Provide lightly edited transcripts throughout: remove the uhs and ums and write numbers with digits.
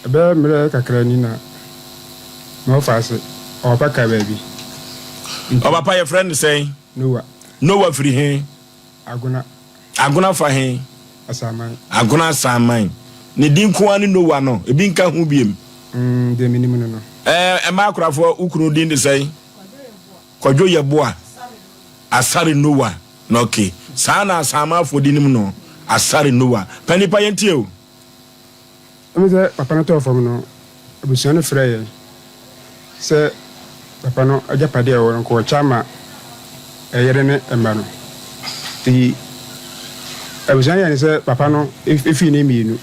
Ɛbɛyɛ mmerɛ kakra ni na mewɔ ase, ɔpapa kaa baabi. Nti. Ɔpapa yɛfrɛ no sɛn? Noah. Noah firi he? Agona. Agona fa he? Asaman. Agona Asaman. Ne din nko ara ne Noah no, ebi nka ho biem? Mm, deɛ menim no no. Ɛɛ, mmaa akorafoɔ, wo kunu din de sɛn? Kwadwo Yeboah. Asare Noah. Na okay. Saa na Asamanfoɔ de nim no, Asare Noah. Pa nipa yɛntie o. Ɛne sɛ papa no tɔɔ fam no, abusua no frɛɛ yɛn sɛ papa no agyapadeɛ a ɛwɔ no nka ɔkyɛ ama ɛyere ne mma no. Nti abusua no yɛɛ no sɛ papa no fie no mmienu,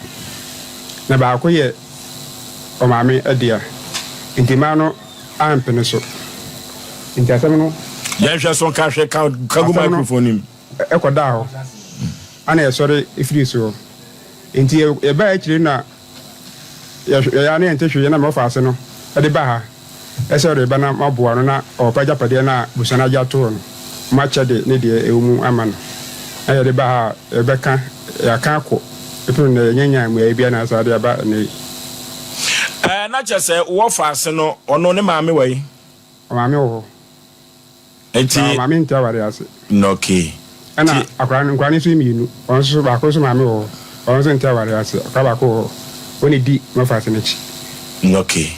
na baako yɛ ɔmaame dea. Nti mmaa no ampene so. Nti asɛm no. Yɛnhwɛ so nka hwɛ ka ka gu microphone no mu. Ɛkɔdaa hɔ, ɛna yɛsɔre firii soɔ. Enti yɛbaa akyire na yɛhwɛeɛ ara na yɛnte hwee na me wɔfaase no de ba ha sɛ ɔde reba na maboa no na ɔrepɛ agyapadeɛ no a abusua no agye ato hɔ no makyɛ de ne deɛ ɛwɔ mu ama no na yɛde ba ha a yɛbɛka yɛaka akɔ ɛpono nnɛ yɛnya nyaa mmuaeɛ biara na asan de aba ɛnnɛ yi. Ɛɛ na kyerɛ sɛ wo wɔfaase no ɔno ne maame wɔ he? Ɔmaame wɔ hɔ. Nti. Na maame nte aware ase. Na okay. Ɛna Nti. akwadaa no nkwadaa no nso yɛ mmienu. Ɔno nso so baako nso maame wɔ hɔ. Ɔno nso nte aware ase. Akwadaa baako wɔ hɔ. Ɔna edi mmɔfraase no akyi. Na okay.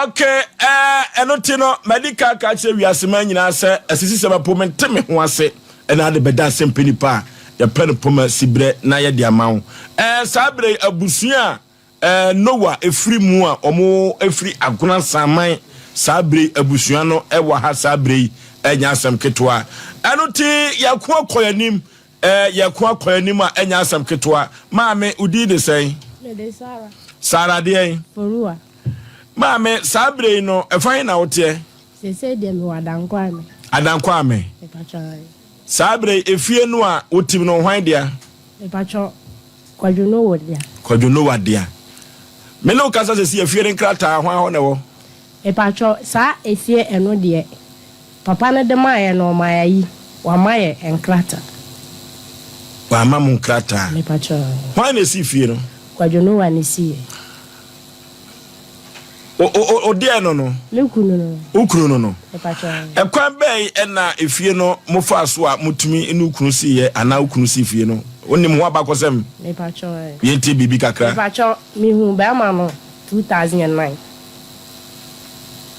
Okay, ɛɛ ɛno ti no madi ka ka kyerɛ wiase man nyinaa sɛ asisi sɛ bɛpo mente me ho ase ɛna ade bɛda asɛm nipa a yɛpɛ no poma siberɛ na yɛde ama wo. Ɛɛ saa berɛ yi abusua a Noa firi mu a wɔfiri Agona Saman saa bere yi abusua no wɔ ha saa bere yi ɛnyɛ asɛm ketewa. Ɛno ti yɛko akɔ anim yɛko akɔ anim a ɛnyɛ asɛm ketewa. Maame wo din de sɛn? Mede Sara. Sara deɛn? Foruwa. Maame saa bere yi no ɛfa he na woteɛ? Seesei deɛ mewɔ Adankwame. Adankwame. Mepatwɔ. Saa bere yi efie no a wotim no hwan dea? Mepatwɔ Kwadwo Noah dea. Kwadwo Noah dea. Me ne wo kasa sɛsi efie no nkrataa hwan hɔ na ɛwɔ? Mepakyɛw saa efie ɛno deɛ papa no de maa yɛ no ɔmaa yɛ ayi wama yɛ nkrataa. Wama mo nkrataa. Mepakyɛw. Hwan na esi fie no? Kwadwo Noah na esi yɛ. O o o deɛ no no. Me kunu no no. Wo kunu no no. Mepakyɛw. Ɛkwan bɛn na efie no mo faa so a mo tumi ne wo kunu sii yɛ anaa wo kunu sii fie no? Wo nim ho abakɔsɛm? Mepakyɛw. Yɛn tie biribi kakra. Mepakyɛw, me huu bɛɛma no 2009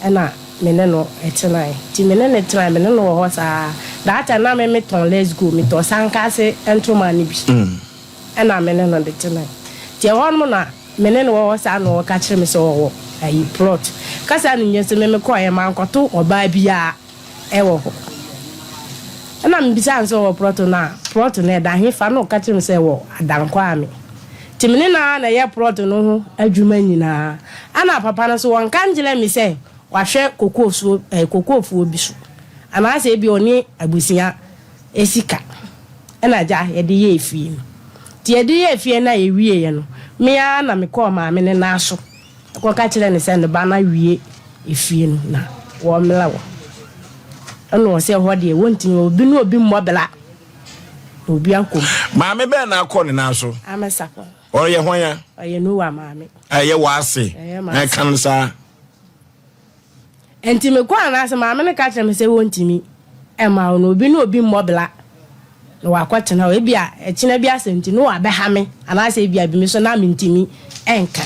ɛna me ne no tenae. Nti me ne no tenae, me ne no wɔ hɔ saa. That time na me me tɔn let's go, me tɔ sankase ntoma no bi ɛna me ne no de tenae. Nti ɛhɔ nom na Me ne no wɔ hɔ saa na ɔka kyerɛ me sɛ ɔwɔ ayi plot. Kasa no nyɛ sɛ me mekɔeɛ mankɔto ɔbaa biara wɔ hɔ. Ɛna mebisaa no sɛ ɔwɔ plot no a, plot no ɛda hefa na ɔka kyerɛ me sɛ ɛwɔ Adankwame. Nti me ne no ara na ɛyɛ plot no ho adwuma nyinaa. Ɛna papa no nso wɔnka nkyerɛ me sɛ wahwɛ kokofuo ɛɛ kokofuo bi so anaasɛ ebia ɔne abusua sika na agya yɛde yɛɛ fie no. Nti yɛde yɛɛ fie no a yɛwieeɛ no, me ara na mekɔɔ maame no nan so kɔka kyerɛɛ no sɛ ne ba no awie efie no na wɔmmrɛ wɔ. Ɛna ɔsɛ ɛhɔ deɛ wɔntumi, obi ne obi mmɔ bra na obi akɔ mu. Maame bɛn na akɔ ne nan so? Ame Sapon. Ɔyɛ hwan a? Ɔyɛ Noah maame. Ɛyɛ w'ase. Ɛyɛ m'ase. Ɛka no saa. Enti mekɔɔ anaase maame no ka kyerɛɛ me sɛ wɔntumi mma wo no obi ne obi mmɔ bra na wakɔtena hɔ ebia ɛkyena bi asɛm nti na wabɛha me anaasɛ ebia bi me so na mentumi nka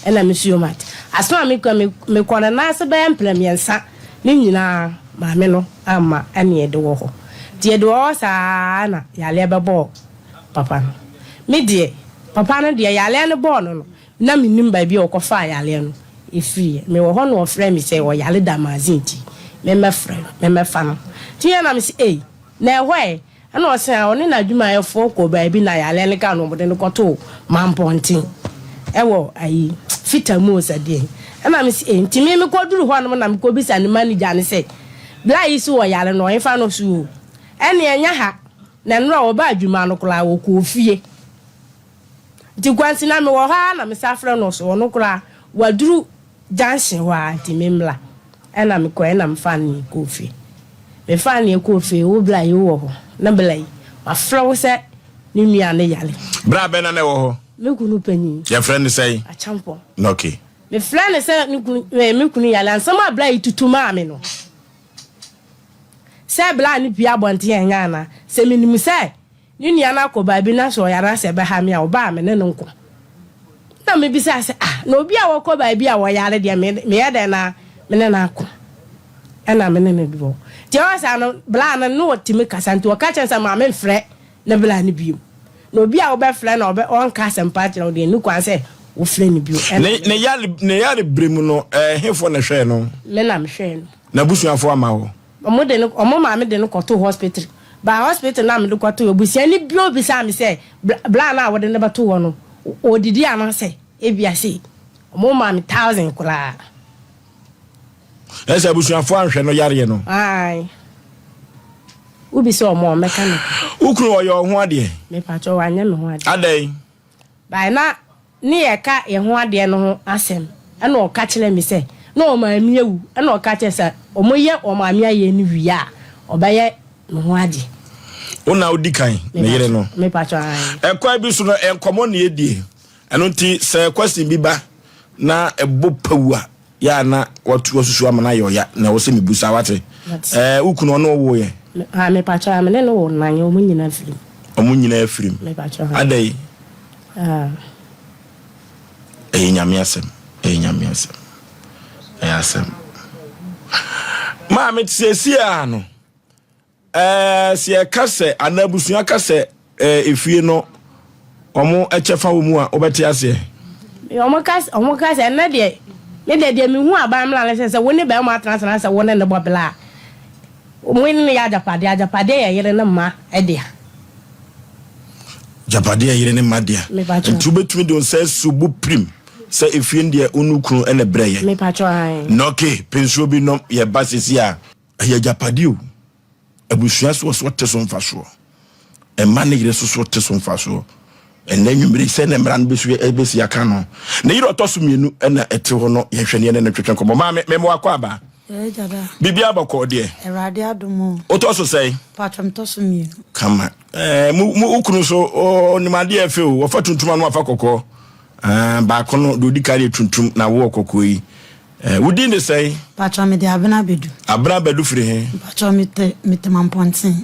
ɛna me so mate asɛm a mekɔ mekɔ no nan ase bɛyɛ mprɛ mmiɛnsa ne nyinaa maame no amma ɛne yɛde wɔ hɔ nti yɛde wɔ hɔ saa na yareɛ bɛbɔɔ papa no me deɛ papa no deɛ yareɛ no bɔɔ no no Ná minnim baabi a ɔkɔfaa yareɛ no firiiɛ. Mewɔ hɔ na ɔfrɛɛ me sɛ ɔyare damaze nti memmɛfrɛ no, memmɛfa no. Nti me ara na mese, Ei, na ɛhɔ ɛ? Ɛna ɔse, Ah, ɔne n'adwumayɛfoɔ kɔɔ baabi na yareɛ no kaa no, wɔde no kɔtoo Mampɔnten wɔ ayi, Fita mu o sɛ deɛn. Ɛna mese, Ei, nti me mekɔduru hɔnom na mekɔbisa ne manager no sɛ, bra yi se ɔyare no, ɔhefa no so o? Ɛnneɛ ɛnyɛ ha, na nnora ɔbaa adwuma no koraa ɔkɔɔ fie. Nti Kwansi na mewɔ hɔ ara na mesan frɛ no so ɔno koraa waduru junction hɔ ara nti memmra. Ɛna mekɔɛ ɛna mefaa no ne yɛkɔɔ fie. Mefaa no yɛkɔɔ fie wo bra yi wowɔ hɔ na bra yi mafrɛ wo sɛ ne nua no yare. Bra bɛn na na ɛwɔ hɔ? Me kunu panyin. Yɛfrɛ no sɛn? Acheampong. Okay. Mefrɛ no sɛ ne kunu eh, me kunu yare ansɛm a bra yi tutu maa me no. Sɛ bra no pue abɔnten a ɛnyɛ ana? Sɛ menim sɛ ne nua no akɔ baabi na sɛ ɔyare na sɛ ɛbɛha me a ɔba a me ne no nko. Na mebisaa sɛ ah na obi a wɔkɔ baabi a wɔyare deɛ me meyɛ dɛn na me ne no ako? Ɛna me ne no bɔ. Nti ɛwɔ saa no bra no ne ɔtumi kasa nti ɔka kyerɛ no sɛ ma memfrɛ ne bra no bio. Na obi a wobɛfrɛ no a ɔbɛ ɔnka asɛmpa nkyerɛ wo deɛ, nni kwan sɛ wofrɛ no bio. Ɛna Ne, ne yare, ne yare bere mu no, ɛhefoɔ na ɛhwɛɛ no? Me na mehwɛɛ no. N'abusuafoɔ amma hɔ? Wɔn de no, wɔn maame de no kɔtoo hospital. But hospital no a mede kɔtoo, abusuani bio bisaa me sɛ, bra, bra no a wode no bɛto hɔ no, ɔredidi anaasɛ ebia sei. Wɔn maa me thousand koraa. Ɛsɛ abusuafoɔ anhwɛ no yareɛ no. Ae. Wobisa wɔn a, wɔbɛka nokorɛ. Wo kunu ɔyɛ wo ho adeɛ? Mepakyɛw, wanyɛ me ho adeɛ. Adɛn? By na ne yɛka yɛn ho adeɛ no ho asɛm ɛna ɔka kyerɛɛ me sɛ na wɔn maame awu ɛna ɔka kyerɛ sɛ wɔyɛ wɔn maame ayie no wie a ɔbɛyɛ me ho adeɛ. Wo na wodi kan, ne yere no? Mepakyɛw, ae. Ɛkwan bi so no, nkɔmmɔ na yɛdie. Ɛno nti sɛ question bi ba na ɛbɔ pawu a, yɛ a na watu wasusu ama no ayɛ ɔya na ɛwɔ sɛ mebusa wate. Ɛɛ wo kunu ɔne wo woeɛ? Ah mepakyɛ a me ne no wo nan ɔmo nyinaa firi mu. Ɔmo nyinaa firi mu. Mepakyɛ ha. Adɛn? Ah. Ɛyɛ nyame asɛm ɛyɛ nyame asɛm ɛyɛ asɛm. Maame siesie a no. Ɛɛ, sɛ yɛka sɛ anaa abusua ka sɛ ɛɛ efie no wɔn kyɛfa wɔ mu a, wobɛte aseɛ? Wɔn ka wɔn ka sɛ ɛnɛ deɛ me deɛ deɛ mehu aban mmara no sɛ sɛ wo ne barima atenatena sɛ wo ne no bɔ bla a, mo ne no yɛ agyapadeɛ. Agyapadeɛ yɛ yere ne mma dea. Agyapadeɛ yɛ yere ne mma dea. Nti wobɛtumi de wo nsa asi wo bo pirim sɛ efie no deɛ wo ne wo kunu na ɛbrɛeɛ. Mepakyɛw ae. Nɔke, pɛ nsuo bi nom, yɛba seesei a. Ɛyɛ agyapadeɛ o. Abusua so ɔso ɔte so mfasoɔ. Mma ne yere so so ɔte so mfasoɔ. Ɛnɛ nwummere sɛ na mmara no bɛsi bɛsi aka no. Ne yere ɔtɔ so mmienu ɛna ɛte hɔ no yɛhwɛ ne yɛne no twetwe nkɔmmɔ. Maame mema wakɔ aba. Biribi abɔkɔ deɛ. Awurade adom o. Wotɔ so sɛn? Patro metɔ so mmienu. Kama. Ɛɛ mu mu wo kunu so ɔnim adeɛ ɛfɛ o. Wɔfa tuntum ano afa kɔkɔɔ. Ɛɛ baako no deɛ odi kan yɛ tuntum na woɔ kɔkɔɔ yi. Eh, wo din de sɛn? Mpakyɛw mede Abena Badu. Abena Badu firi he? Mpakyɛw mete mete Mampɔnten.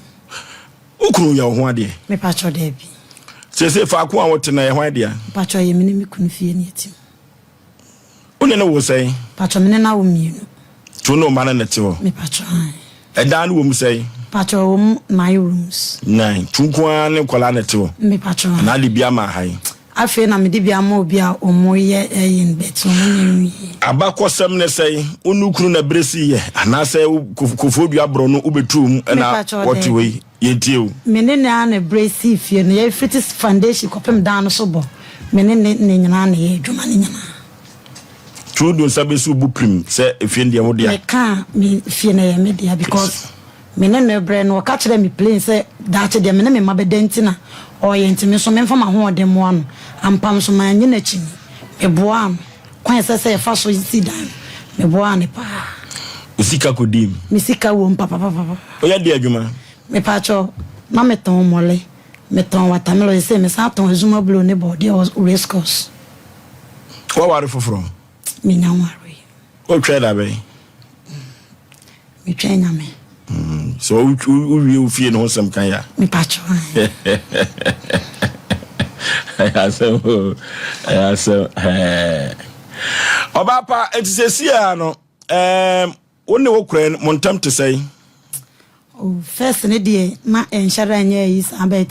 Wo kunu yɛ wo ho adeɛ? Mepakyɛw daabi. Seesei faako a wote no ɛyɛ hwan dea? Mpakyɛw ɛyɛ me ne me kunu fie ne yɛte mu. Wo ne no wo sɛn? Mpakyɛw me ne no awo mmienu. Nti wo ne wo mma no na ɛte hɔ? Mepakyɛw ae. Ɛdan no wɔ mu sɛn? Mpakyɛw ɛwɔ mu nine rooms. Nine. Nti wo nko ara ne nkwadaa na ɛte hɔ? Mepakyɛw ae. Anaa de bi ama ha yi? Afei na mede bi ama obi a ɔmo yɛ ɛyin but ɔmo nyɛ nwie. Abakɔsɛm ne sɛn? Wo ne wo kunu na bere sii yɛ anaasɛ wo Koforidua borɔ no wobɛtuu mu na wɔte hɔ yi? Yɛntie o. Me ne no ara na bere sii fie no. Yɛfiti foundation kɔpem dan no so bɔ, me ne ne ne nyinaa na ɛyɛ adwuma no nyinaa. Nti wode wo nsa bɛsi wo bo pirim sɛ efie no deɛ wo dea? Meka a, me fie no ɛyɛ me dea because Me ne no rebrɛ no, ɔka kyerɛɛ me plain sɛ daakye deɛ me ne me mma bɛda nti na ɔreyɛ nti me nso memfa m'ahoɔden mmoa no. Ampa nso mannye no akyinnye. Meboaa no. Kwan a ɛsɛ sɛ yɛfa so si dan no, meboaa no paa. Wo sika kɔdii mu? Me sika wom papapapapa. Woyɛ deɛ adwuma? Mepaakyɛw, na metɔn mmɔle, metɔn watermelon, seesei mesan tɔn azuma blow ne bɔɔdeɛ wɔ race course. Woaware foforɔ? Mennya nwaree. Wotwɛn da bɛn? Metwɛn Nyame. Sɛ wowie wo fie no ho sɛm kan ya. Mepakyɛw. Ɛyɛ asɛm o, ɛyɛ asɛm. Ɔbaa pa, enti sɛsi a no, wo ne wo kora mo ntam te sɛn? Oh first no deɛ na ɛnhyɛ da nyɛ ayi saa but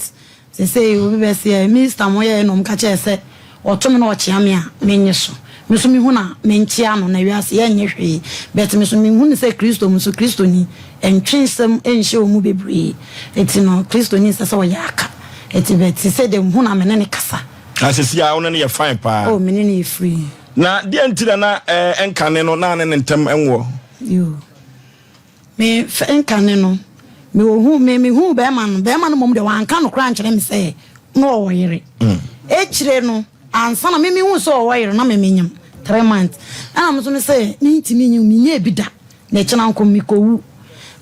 sesei obi bɛ seɛ minister mo yɛɛ na ɔmo ka kyerɛ sɛ ɔto me na ɔkyea me a menye so me so mehu na menkyea no na wiase yɛ nyɛ hwee but me so mehu no sɛ kristo mu so kristoni ɛntwe nsɛm ɛnhyɛ wɔn mu bebree eti no kristoni nsɛ sɛ ɔyɛ aka eti but sesei deɛ mehu na me ne ne kasa. Na sesei a wo ne no yɛ fine paa. Oh me ne no yɛ free. Na deɛ nti na na ɛnkane no na ne ne ntɛm nwoɔ? Yoo. Me fɛ nkane no, me ohuu, me me huu bɛɛma no, bɛɛma no mmom deɛ wanka nokorɛ ankyerɛ me sɛ na ɔwɔ yere. Akyire no, ansa na me me huu sɛ ɔwɔ yere na me me nyem three months, ɛna me nso me sɛ me ntumi nyi, me nyɛɛ bi da, na ɛkyena nko me kɔ wu,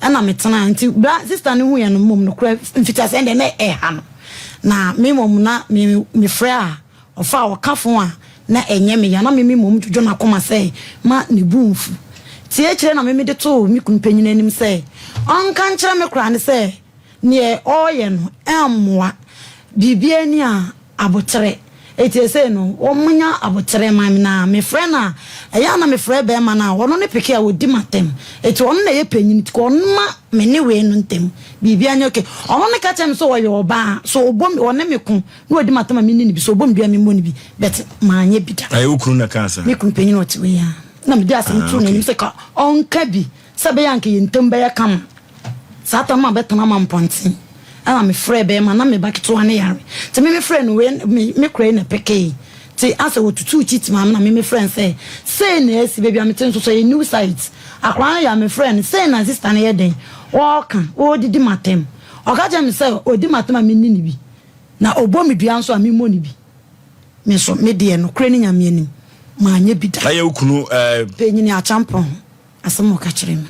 ɛna me tenaa, nti bra sister no huiɛ no mmom nokorɛ mfitiaseɛ no deɛ na ɛha no, na me mmom na me me frɛ a. Ɔfa a ɔka fon a na ɛnyɛ me ya na me me mmom dwodwo n'akoma sɛ ma ne bo mfu. Nti akyire na me mede too me kunu panyin anim sɛ ɔnka nkyerɛ me koraa ne sɛ neɛ ɔreyɛ no ɛmmoa biribiara ni a aboterɛ. Enti seesei no wɔnya aboterɛ ma me na mefrɛ no a ɛyɛ a na mefrɛ bɛrima no a ɔno ne peke a ɔdi m'atɛm. Enti ɔno na ɛyɛ panyin nti ɔmma me ne wei no ntam biribiara nyɛ okay. Ɔno ne ka kyerɛ me sɛ ɔyɛ ɔbaa so ɔbɔ me ɔne me ko Na wadi m'atam a menni no bi, sɛ ɔbɔ me dua a memmɔ no bi, but manyɛ bi da. Ɛyɛ wo kunu na ɛkaa saa? Me kunu panyin a ɔte hɔ yi ara. Na mede asɛm Ah, too n'anim okay. sɛ ka ɔnka bi sɛ ɛbɛyɛ a anka yɛn ntam bɛyɛ kama. Saa tam a bɛtena ma mpɔnten. Ɛna mefrɛɛ bɛrima, na me ba ketewa no yare. Nti me mefrɛɛ no wei, me, me kora yi na ɛpekee. Nti asɛ wɔtutuu cheat maa me na me mefrɛɛ no sɛ, sei na asi, baabi a mete nso so ɛyɛ new site. Akwadaa no yare, mefrɛɛ no, sei na sista no yɛ dɛn? Ɔɔka, ɔɔdidi m'atɛm. Ɔka kyerɛɛ me sɛ ɔdi m'atɛm a menni no bi. Na ɔbɔ me dua nso a, memmɔ no bi. Me nso, me deɛ, nokorɛ ne Nyame anim, manyɛ bi da. Ɛyɛ wo kunu ɛɛ. Panyini Acheampong asɛm a ɔka kyerɛɛ me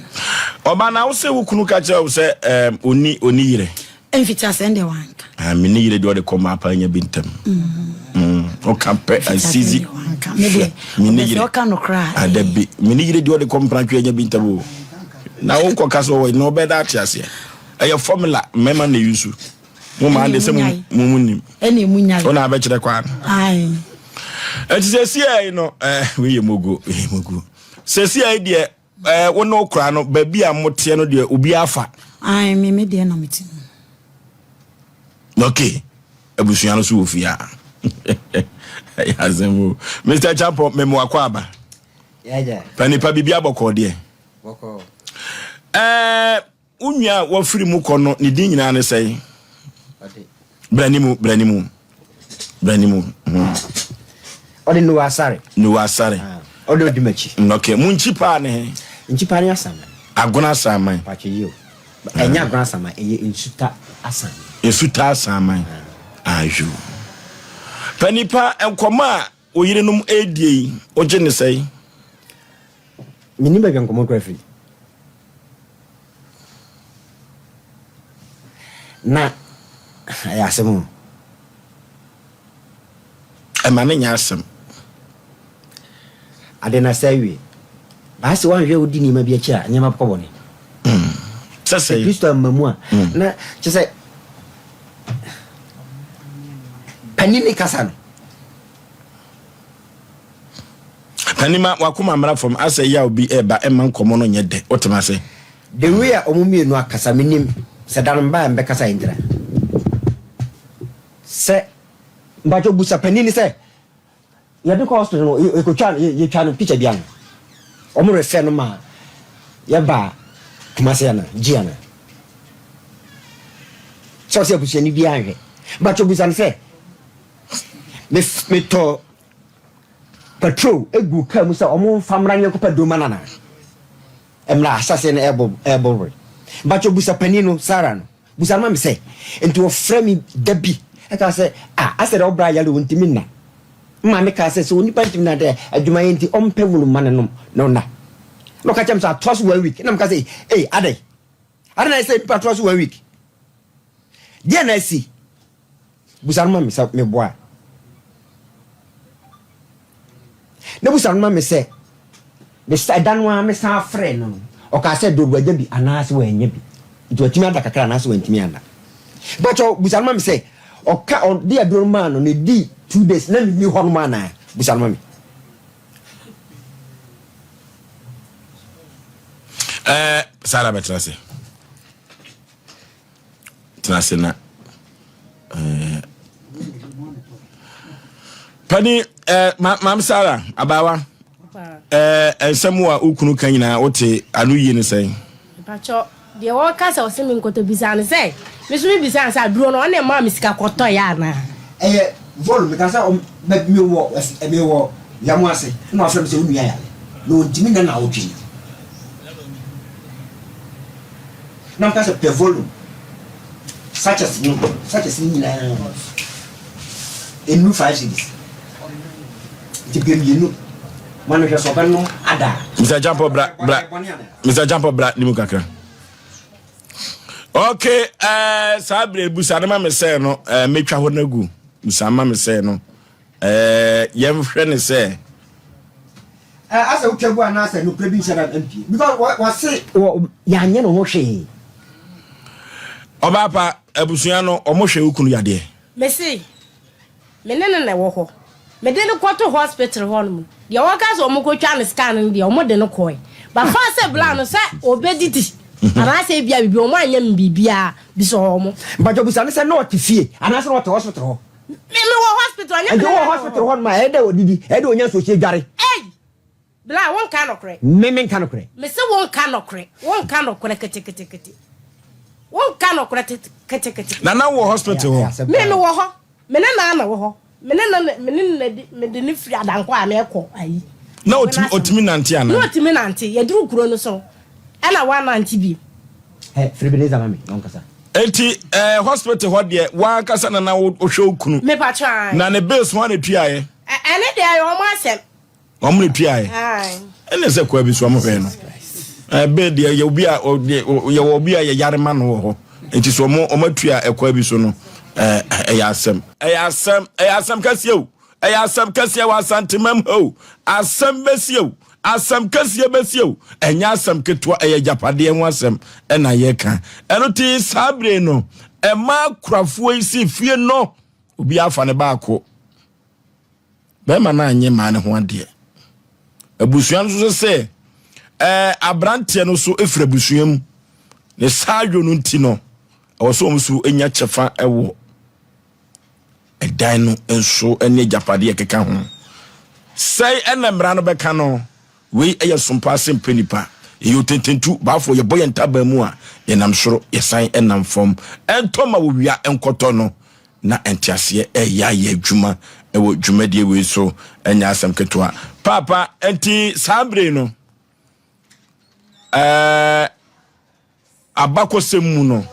no. Ɔbaa na wo se wo kunu ka kyerɛ wo sɛ ɛɛm ɔnni ɔnni yere? Mfitiaseɛ no deɛ wanka. Ah, me ne yere deɛ ɔde kɔ maa paa nya bi ntɛm. Mm, ɔka pɛ asizi. Mfitiaseɛ no deɛ wanka. Me deɛ, Me ne ɔpɛ sɛ yere. ɔka nokorɛ a. Ah, dabi. Me ne yere deɛ ɔde kɔ mprantwe anya bi ntɛm o. Na wokɔ ka sɛ ɔwɔ na ɔbɛda ate aseɛ. Ɛyɛ formula mmarima na ɛyi so. Mo maa de sɛ mo mo nim. Ɛna emu nyae. Wo na abɛkyerɛ kwan. Ae. Ɛti sɛ si ɛyi no ɛɛ wei yɛ mogo wei yɛ mogo. Sɛ si ɛyi deɛ ɛɛ wo ne wo kora no baabi a mo teɛ no deɛ obi afa. Ae me me deɛ na me te mu. Okay abusua no so wɔ fie a. Ɛyɛ asɛm o. Mr. Champon memo akɔ aba. Pa nipa biribi abɔkɔɔ deɛ. Ɛɛ Wo nua a wafiri mu kɔ no, ne din nyinaa ne sɛn? Bra ne mu, bra ne mu, bra ne mu. Hmm. Ɔde Noah Asare. Noah Asare. Ah, ɔde odi m'akyi. Mm, okay, mu nkyi paa ne he? Nkyi paa ne Asaman. Agona Asaman. Pakyɛ yi o. Ɛnyɛ Agona Asaman, ɛyɛ Nsuta Asaman. Nsuta Asaman. Ah. Ayo. Panipa nkɔmɔ a wo yerenom redie yi, wogye ne sɛn? Mennim baabi a nkɔmmɔ kura firi. Na ɛyɛ asɛm o. Ɛma no nyɛ asɛm. Ade no asɛ awie. Baa sɛ woanhwɛ wodi nneɛma bi akyi a, nneɛma bɛkɔ bɔne. Mm. Sɛ sɛ Kristo amma mu a, mm. na kyɛ sɛ panin ne kasa no. Panin ma wakoma mmra fam asɛ yaw bi ɛba ɛma nkɔmɔ no nyɛ dɛ wotem ase. The way a ɔmo mmienu akasa menim sɛ da no mbaɛ a mbɛkasa ɛntira sɛ. Mpakyɛw busa panin no sɛ yɛde kɔ hospital no yɛkotwa no yɛtwa no picture bi ana ɔmo refer no ma yɛba Kumasi ana gye ana sɛ ɔsɛ abusuani biara nhwɛ mpakyɛw busa no sɛ me metɔ Patrol guu kaa mu sɛ wɔmfa mmra ne yɛnkɔpɛ aduro mma no anaa? Mmra ahyɛaseɛ no ɛrebɔ ɛrebɔ were. Mpakyɛw busa panin no, Sarah no, busa no ma me sɛ, nti ɔfrɛ me da bi ɛkaa sɛ, ah, asɛ deɛ ɔbra yare o, ntumi nna. Me maame kaa sɛ, sɛ onipa ntumi nna dɛ, adwumayɛ nti ɔmpɛ wunu mma no nom na ɔnna. Na ɔka kyerɛ me sɛ atoa so one week, na meka sɛ, ei, adɛn? Adɛn na ayɛ sɛ nipa toa so one week? Deɛn na asi? Busa no ma me sɛ meboa a. Na busa no ma me sɛ, mesa ɛda no ara mesan frɛɛ no no, ɔkaa sɛ Dor wanya bi anaasɛ wannya bi. Nti watumi ada kakra anaasɛ wantumi anna. Mpakyɛw busa no ma me sɛ, ɔka ɔde aduro no maa no na ɛdii 2 days na menni hɔ nom anaa? Busa no ma me. Ɛɛ, Sarah bɛtena ase. Tena ase na. Ɛɛ. Pani, ɛɛ, maam Sarah, abaawa. Ɛɛ, nsɛm a wo kunu ka nyinaa wote ano yie ne sɛn? Mpakyɛ deɛ wɔka sɛ ɔse me nkɔtɔ bisa no sɛ me so me bisa no sɛ aduro no ɔne maa me sika kɔtɔ yɛ anaa? Ɛyɛ vol meka sɛ ɔm bɛ me wɔ ɛf me wɔ yam ase na wafrɛ me sɛ wo nua yare na ɔntumi nna naawɔtwe ni na meka sɛ pɛ volume sachets no sachets no nyinaa ɛnnu 5 cedis nti pɛ mmienu ma no hwɛ sɛ ɔbɛnom ada a. Mr. Jampo bra bra Mr. Jampo bra ne mu kakra. Okay, eh, saa bere busa no ma me sɛ no, eh, metwa hɔ no agu. Busa ma me sɛ no. Ɛɛ yɛnhwɛ ne sɛ. Ɛɛ asɛ wotwa gu anaasɛ nokorɛ bi nhyɛ da mpie because wɔse wɔ yɛanyɛ ne ho hwee. Ɔbaa pa, abusua no wɔn hwɛ wo kunu yadeɛ? Mese me ne no na ɛwɔ hɔ. Mede no kɔto hospital hɔ nom. Deɛ wɔka sɛ wɔn kɔtwa no scan no deɛ wɔn de no kɔɛ. But fa sɛ bla no sɛ ɔbɛdidi anaasɛ ebia biribi wɔn anyɛ me biribiara bisa wɔn. Mpakyɛw bisa no sɛ na ɔte fie anaasɛ na ɔte hospital hɔ? Me me wɔ hospital ɔnyɛ me ne na wɔ hospital hɔ nom a ɛyɛ dɛ ɔdidi ɛyɛ dɛ ɔnya nsuo hyɛ dware. Ei! Bla wo nka nɔkorɛ. Me me nka nɔkorɛ. Me se wo nka nɔkorɛ wo nka nɔkorɛ ketekete wo nka nɔkorɛ ketekete. Nana wɔ hospital hɔ. Me me wɔ hɔ me ne Nana wɔ hɔ me ne na me ne na di me de ne firi adankɔ a me kɔ ayi. Na otumi otumi nante ana. Na otumi nante yɛduru kuro no so ɛna wa nante bi. Ɛ firi Ebenezer ma me na ɔnkasa. Enti ɛɛ hospital hɔ deɛ wankasa na na wohwɛ wo kunu. Mepa kyɛw ae. Na ne bills ho ana tuaeɛ. Ɛ ɛne deɛ ɛyɛ wɔn asɛm. Wɔn na tuaeɛ. Ɛne sɛ kwa bi so wɔn hwɛ no. Ɛɛ bill deɛ yɛ obi a yɛwɔ obi a yɛyare ma no wɔ hɔ. Nti so wɔn wɔn atua ɛkwa bi so no ɛɛ ɛyɛ asɛm. Ɛyɛ asɛm ɛyɛ asɛm kɛseɛ o. Ɛyɛ asɛm kɛseɛ wɔ Asantemam ha o. Asɛm bɛsi o. Asɛm kɛseɛ bɛsi o. Ɛnyɛ asɛm ketewa, ɛyɛ agyapadeɛ ho asɛm ɛna yɛka. Ɛno te saa bere no, ɛma akurafoɔ yi si fie no, obi afa ne baako. Bɛrima no anyɛ mmaa no ho adeɛ. Abusua no nso sɛ ɛɛ aberanteɛ no so efiri abusua mu. Ne saa adwo no nti no, ɛwɔ sɛ wɔn nso nya kyɛfa ɛwɔ Ɛdan no nso ne agyapadeɛ a ɛkeka ho. Sɛe ɛna mmara no bɛka no. Wei yɛ sompa ase mpɛ nipa. Yɛyɛ otententu, baafoɔ, yɛbɔ yɛn ntaban mu a, yɛnam soro, yɛsan nam fam. Ɛntɔ ma owia nkɔtɔ no, na nteaseɛ reyɛ ayɛ adwuma wɔ dwumadie wei so. Ɛnyɛ asɛm ketewa. Paapa, nti saa bere yi no, ɛɛ. Abakɔsɛm mu no,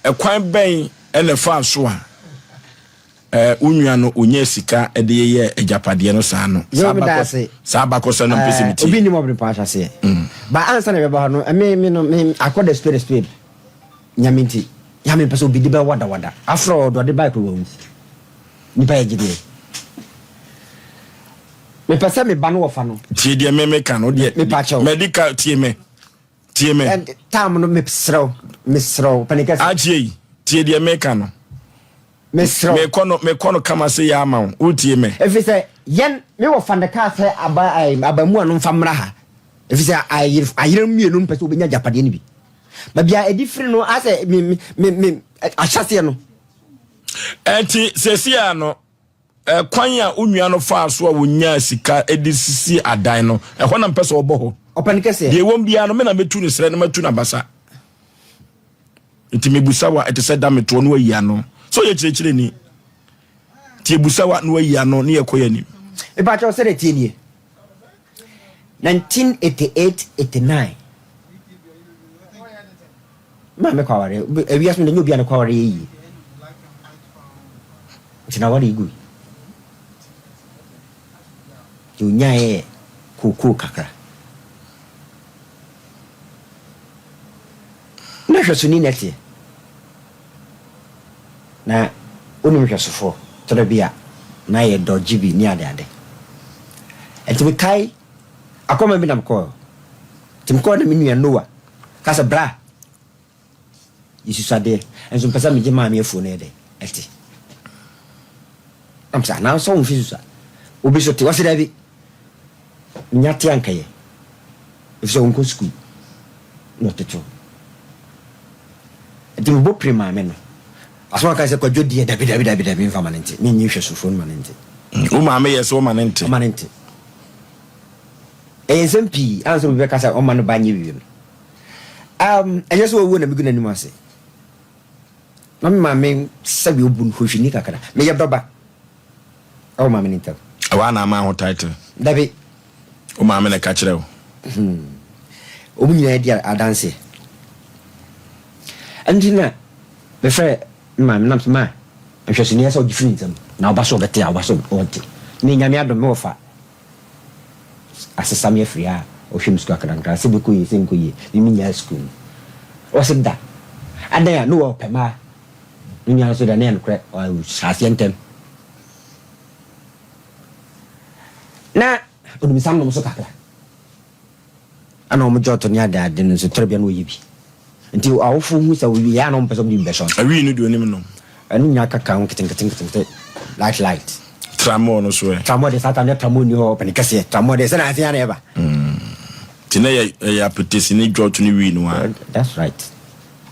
ɛkwan bɛn na ɛfaa so a wo nua no onyaa sika de yɛɛ agyapadeɛ no saa no? Saa abakɔ saa abakɔsɛm no mpɛ sɛ metie. Obi nnim ɔbere pa ahyɛseɛ. Mm. Ba ansa na ɛbɛba hɔ no, me me no me akɔ the spade spade. Nyame nti, nyame mpɛ sɛ obi de bɛ wada wada. After all, ɔde bae kɔ wawu. Nipa yɛ gyedeɛ. Mepɛ sɛ me ba no wɔfa no. Tie deɛ me meka no deɛ. Mepa kyɛw. Medical tie me. Tie me. And tam no mesrɛ wo, mesrɛ wo, panin kɛse. Akyie yi, tie deɛ meka no. Mesrɛ wo. Mekɔ no, mekɔ no kama se yɛ ama wo. Wotie me. Ɛfiri sɛ yɛn, me wɔ fa no kaa sɛ aba, abaamua no mfa mmra ha. Ɛfiri sɛ ayere, ayere mmienu no pɛ sɛ wɔbɛnya agyapadeɛ no bi. Baabi a ɛdi firi no, asɛ me, me, me, me, ahyɛseɛ no. Ɛnti, seesei a no, Kwan a wo nua no faa so a wɔnyaa sika de sisi adan no, ɛhɔ na mpɛ sɛ ɔbɔ hɔ. Ɔpɛ no kɛseɛ. Deɛ ɛwom biara no, me na mɛtu no serɛ na matu no abasa. Nti mebusa wa, ɛte sɛ da metoɔ na wayi ano. Sɛ ɔyɛ kyerɛkyerɛni. Nti ebusa wa na wayi ano ne yɛkɔ yɛ anim. Mepakyɛw sɛdeɛ ɛteɛ nie. 1988 89 Maame kɔ awareɛ, ewiase mu deɛ nyɛ obi a ne kɔ awareɛ yɛ yie. Nti na aware gui. Deɛ ɔnyaeɛ yɛ kookoo kakra. Na hwɛsoni na ɛteɛ. Na wonim hwɛsofoɔ, tɔda bi a na yɛ dɔgye bi ne adeade. Nti mekae akɔma bi na mekɔɔ. Nti mekɔɔ na me nua Noah ka sɛ bra. Yesusu adeɛ, nso mpɛ sɛ megye maame afuo no yɛ dɛ, ɛte. Nam sɛ, anaa sɛ wo mfe susua. Obi so te, ɔse daabi. Menya te anka yɛ. Efisɛ ɔnkɔ sukuu. Na ɔtete hɔ. Nti mebɔ pire maame no. Asɛm a ɔka sɛ kwadwo deɛ dabi dabi dabi dabi mfa ma no nte. Menyi nhwɛsofoɔ no ma no nte. Wo maame yɛ sɛ ɔma no nte. Ɔma no nte. Ɛyɛ nsɛm pii ansa obi bɛka sɛ ɔma no ba nyɛ biribi no. Um, ɛnyɛ sɛ wawuo na megu n'anim ase. Na me maame sɛdeɛ ɔbu no hwehwɛni kakra. Meyɛ dɔba ɛwɔ maame no ntam. Ɛwɔ a na ama ho title? Dabi. Wo maame na ɛka kyerɛ wo? Hmm. Wɔn nyinaa di adanseɛ. Ɛno nti na mefrɛ me maame nam sɛ ma nhwɛsoni sɛ ɔgye firi nsam na ɔba so ɔbɛte a ɔba so ɔnte. Me nyame adom me wɔfa asesa me afiri a ɔhwɛ me sukuu akrankra sɛ bɛkɔ yie sɛ nkɔ yie me menyaa sukuu no ɔse da adɛn a ne wɔ ɔpɛ maa me nua no so da ne yɛ nokorɛ ɔhyɛ aseɛ ntɛm. Na onim nsa nom so kakra. Ɛna wɔn gye ɔtɔ ne ade ade no nso tɔrɔ bia na ɔyɛ bi. Nti awofo hu sɛ ɔyɛ a na wɔn pɛ sɛ wɔn de bi bɛhyɛ ɔnsa. Awii no deɛ onim nom. Ɛno nyinaa kaka ho nketenkete nketenkete light light. Tramɔɔ no so ɛ? Tramɔɔ deɛ saa time no tramɔɔ nni hɔ ɔpɛni kɛseɛ tramɔɔ deɛ sɛnea ase ara na ɛba. Nti na ɛyɛ ɛyɛ apetesi ne dwɔto ne wii no ara. That's right.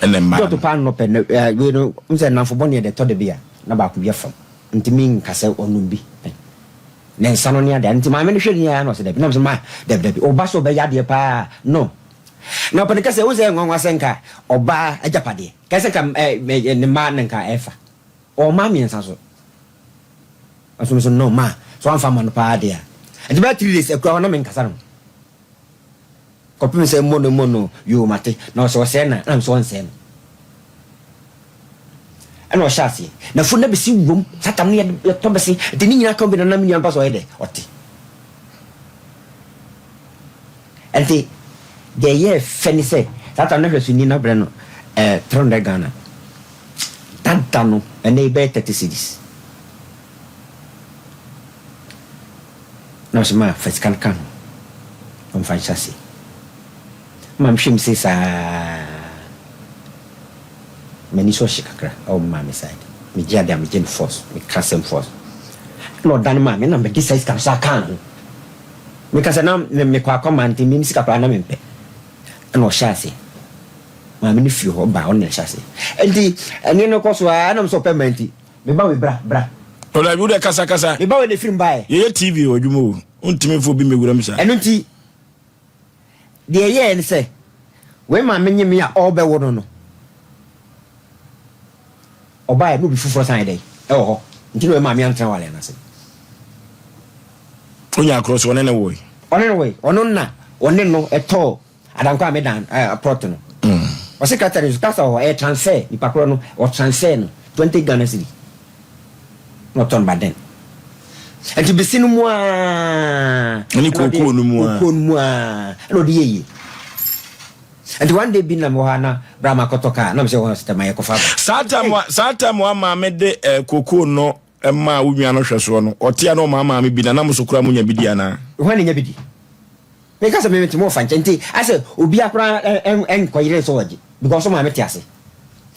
Ɛna mmaa no. Dwɔto paa no pɛ na wei no n sɛ nnamfo bɔne deɛ ɛtɔ da bi a na baako bi afam nti mi nka sɛ ɔnom bi pɛn. Ne nsa no ne adeɛ nti maame no hwɛ ni ara na ɔsɛ dabi na ɔsɛ ma dabi dabi ɔba sɛ ɔbɛyɛ adeɛ paa no na ɔpɛ no kɛsɛ wo sɛ nwanwa sɛ nka ɔbaa agyapadeɛ kɛsɛ nka ɛ ne mma na nka ɛfa ɔma mmiɛnsa so ɔso so no ma so amfa ma no paa deɛ a nti bɛyɛ 3 days akura hɔ na menkasa no Kɔpem sɛ mmɔ no mmɔ no yoo mate na ɔsɛ ɔsɛɛ no a na mesɛ ɔnsɛɛ no ɛna ɔhyɛ aseɛ na fo na bɛsi wom saa tam no yɛtɔ bɛse nti ne nyinaa ka bi na na me nua no pa sɛ ɔyɛ dɛ ɔte ɛnti deɛ ɛyɛ fɛ ne sɛ saa tam no hwɛ so ni na brɛ no eh, 300 Ghana dada no ɛnɛ bɛyɛ 30 cedis Na ɔse ma fa sika no ka ho na ɔmfa nhyɛ ase. Ma mehwɛ mu sei saa m'ani so ɔhye kakra ɛwɔ me maame side. Megye ade a megye no force, meka asɛm force. Ɛna ɔdane maa me na mede saa sika no saa kaa ne ho. Meka sɛ na mekɔ akɔma nti me sika koraa na mempɛ. Ɛna ɔhyɛ ase. Maame no firi hɔ baa ɔno na ɛhyɛ ase. Nti ɛne no kɔ so ara ɛnam sɛ ɔpɛ mma nti. Me ba wei bra bra. O dabi wo deɛ kasa kasa. Me ba wei na efiri mu baeɛ. Yɛyɛ TV wɔ adwuma o. Wontumi mfa obi mmɛwura mu saa. Ɛno nti deɛ ɛyɛɛ ne sɛ wei maame nye me a ɔrebɛwo no no ɔbaeɛ na obi foforɔ san yɛ dɛn ɛwɔ hɔ nti na wei maame antena wale no ase. Onya akorɔ so ɔne ne woe. Ɔne no woe ɔno na ɔne no ɛtɔɔ Adankwa a me dan eh, plot no. Ɔse krataa no nso kasa wɔ hɔ, ɛyɛ transfer, nipa korɔ no wɔ transfer no 20 Ghana cedi na ɔtɔ no ba dɛn. Nti besi no mu aa Ɛne kookoo no mu aa. Kookoo no mu aa ɛna ɔde yɛ yie. Nti one day bi na mewɔ hɔ a na bra ma kɔtɔ kaa na mesɛ wɔn sɛ ma yɛkɔfa aba. Saa time a saa time a maame de eh, kookoo no maa wo nua no hwɛsoɔ no, ɔte a na ɔmaa maame bi na na mo so koraa monya bi di anaa? Hwan na nya bi di? Meka sɛ me mete mo ɔfa nkyɛn nti asɛ obia koraa nkɔ yere sɛ ɔgye because ɔmaame te ase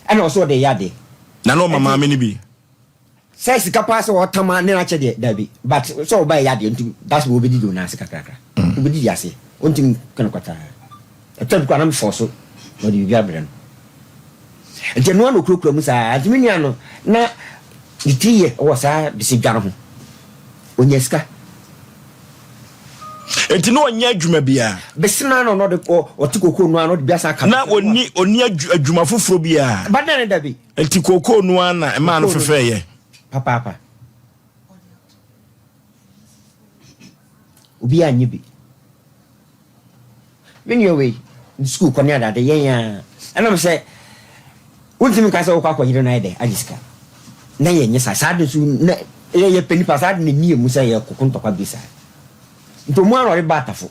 ɛna ɔsɛ ɔde yɛ adeɛ. Na na ɔma maame no bi. Sɛ sika paa sɛ ɔtam a ne akyɛ deɛ dabi but sɛ ɔba ɛyɛ adeɛ nti that's why ɔbɛdidi wo nan ase kakrakra ɔbɛdidi aseɛ ɔntumi nka no kwataa ɛtɔ bi koraa na me force na ɔde biribi abrɛ no nti ɛno ara na ɔkurakura mu saa nti me nua no na ne tiri yɛ wɔ saa bese dwa no ho ɔnya sika. Enti na ɔnyɛ adwuma biara. Bese no ara na ɔde ɔte kookoo no ara na ɔde bi asan aka. Na ɔnni ɔnni adwuma foforɔ biara. Ba dɛn ne dabi. Enti kookoo no ara na ɛmaa no fefɛeɛ. Papaapa. Obiara nnye bi. Me nua wei, ne sukuu kɔ ne adeade, yɛn ara. Ɛnam sɛ wontumi nka sɛ wokɔ akɔyere no ayɛ dɛ agye sika. Na yɛnyɛ saa. Saa de nso na yɛyɛ pɛ nipa saa de na ɛni emu sɛ yɛkoko ntɔkwa bi saa. Nti ɔmu ara ɔde ba atafo.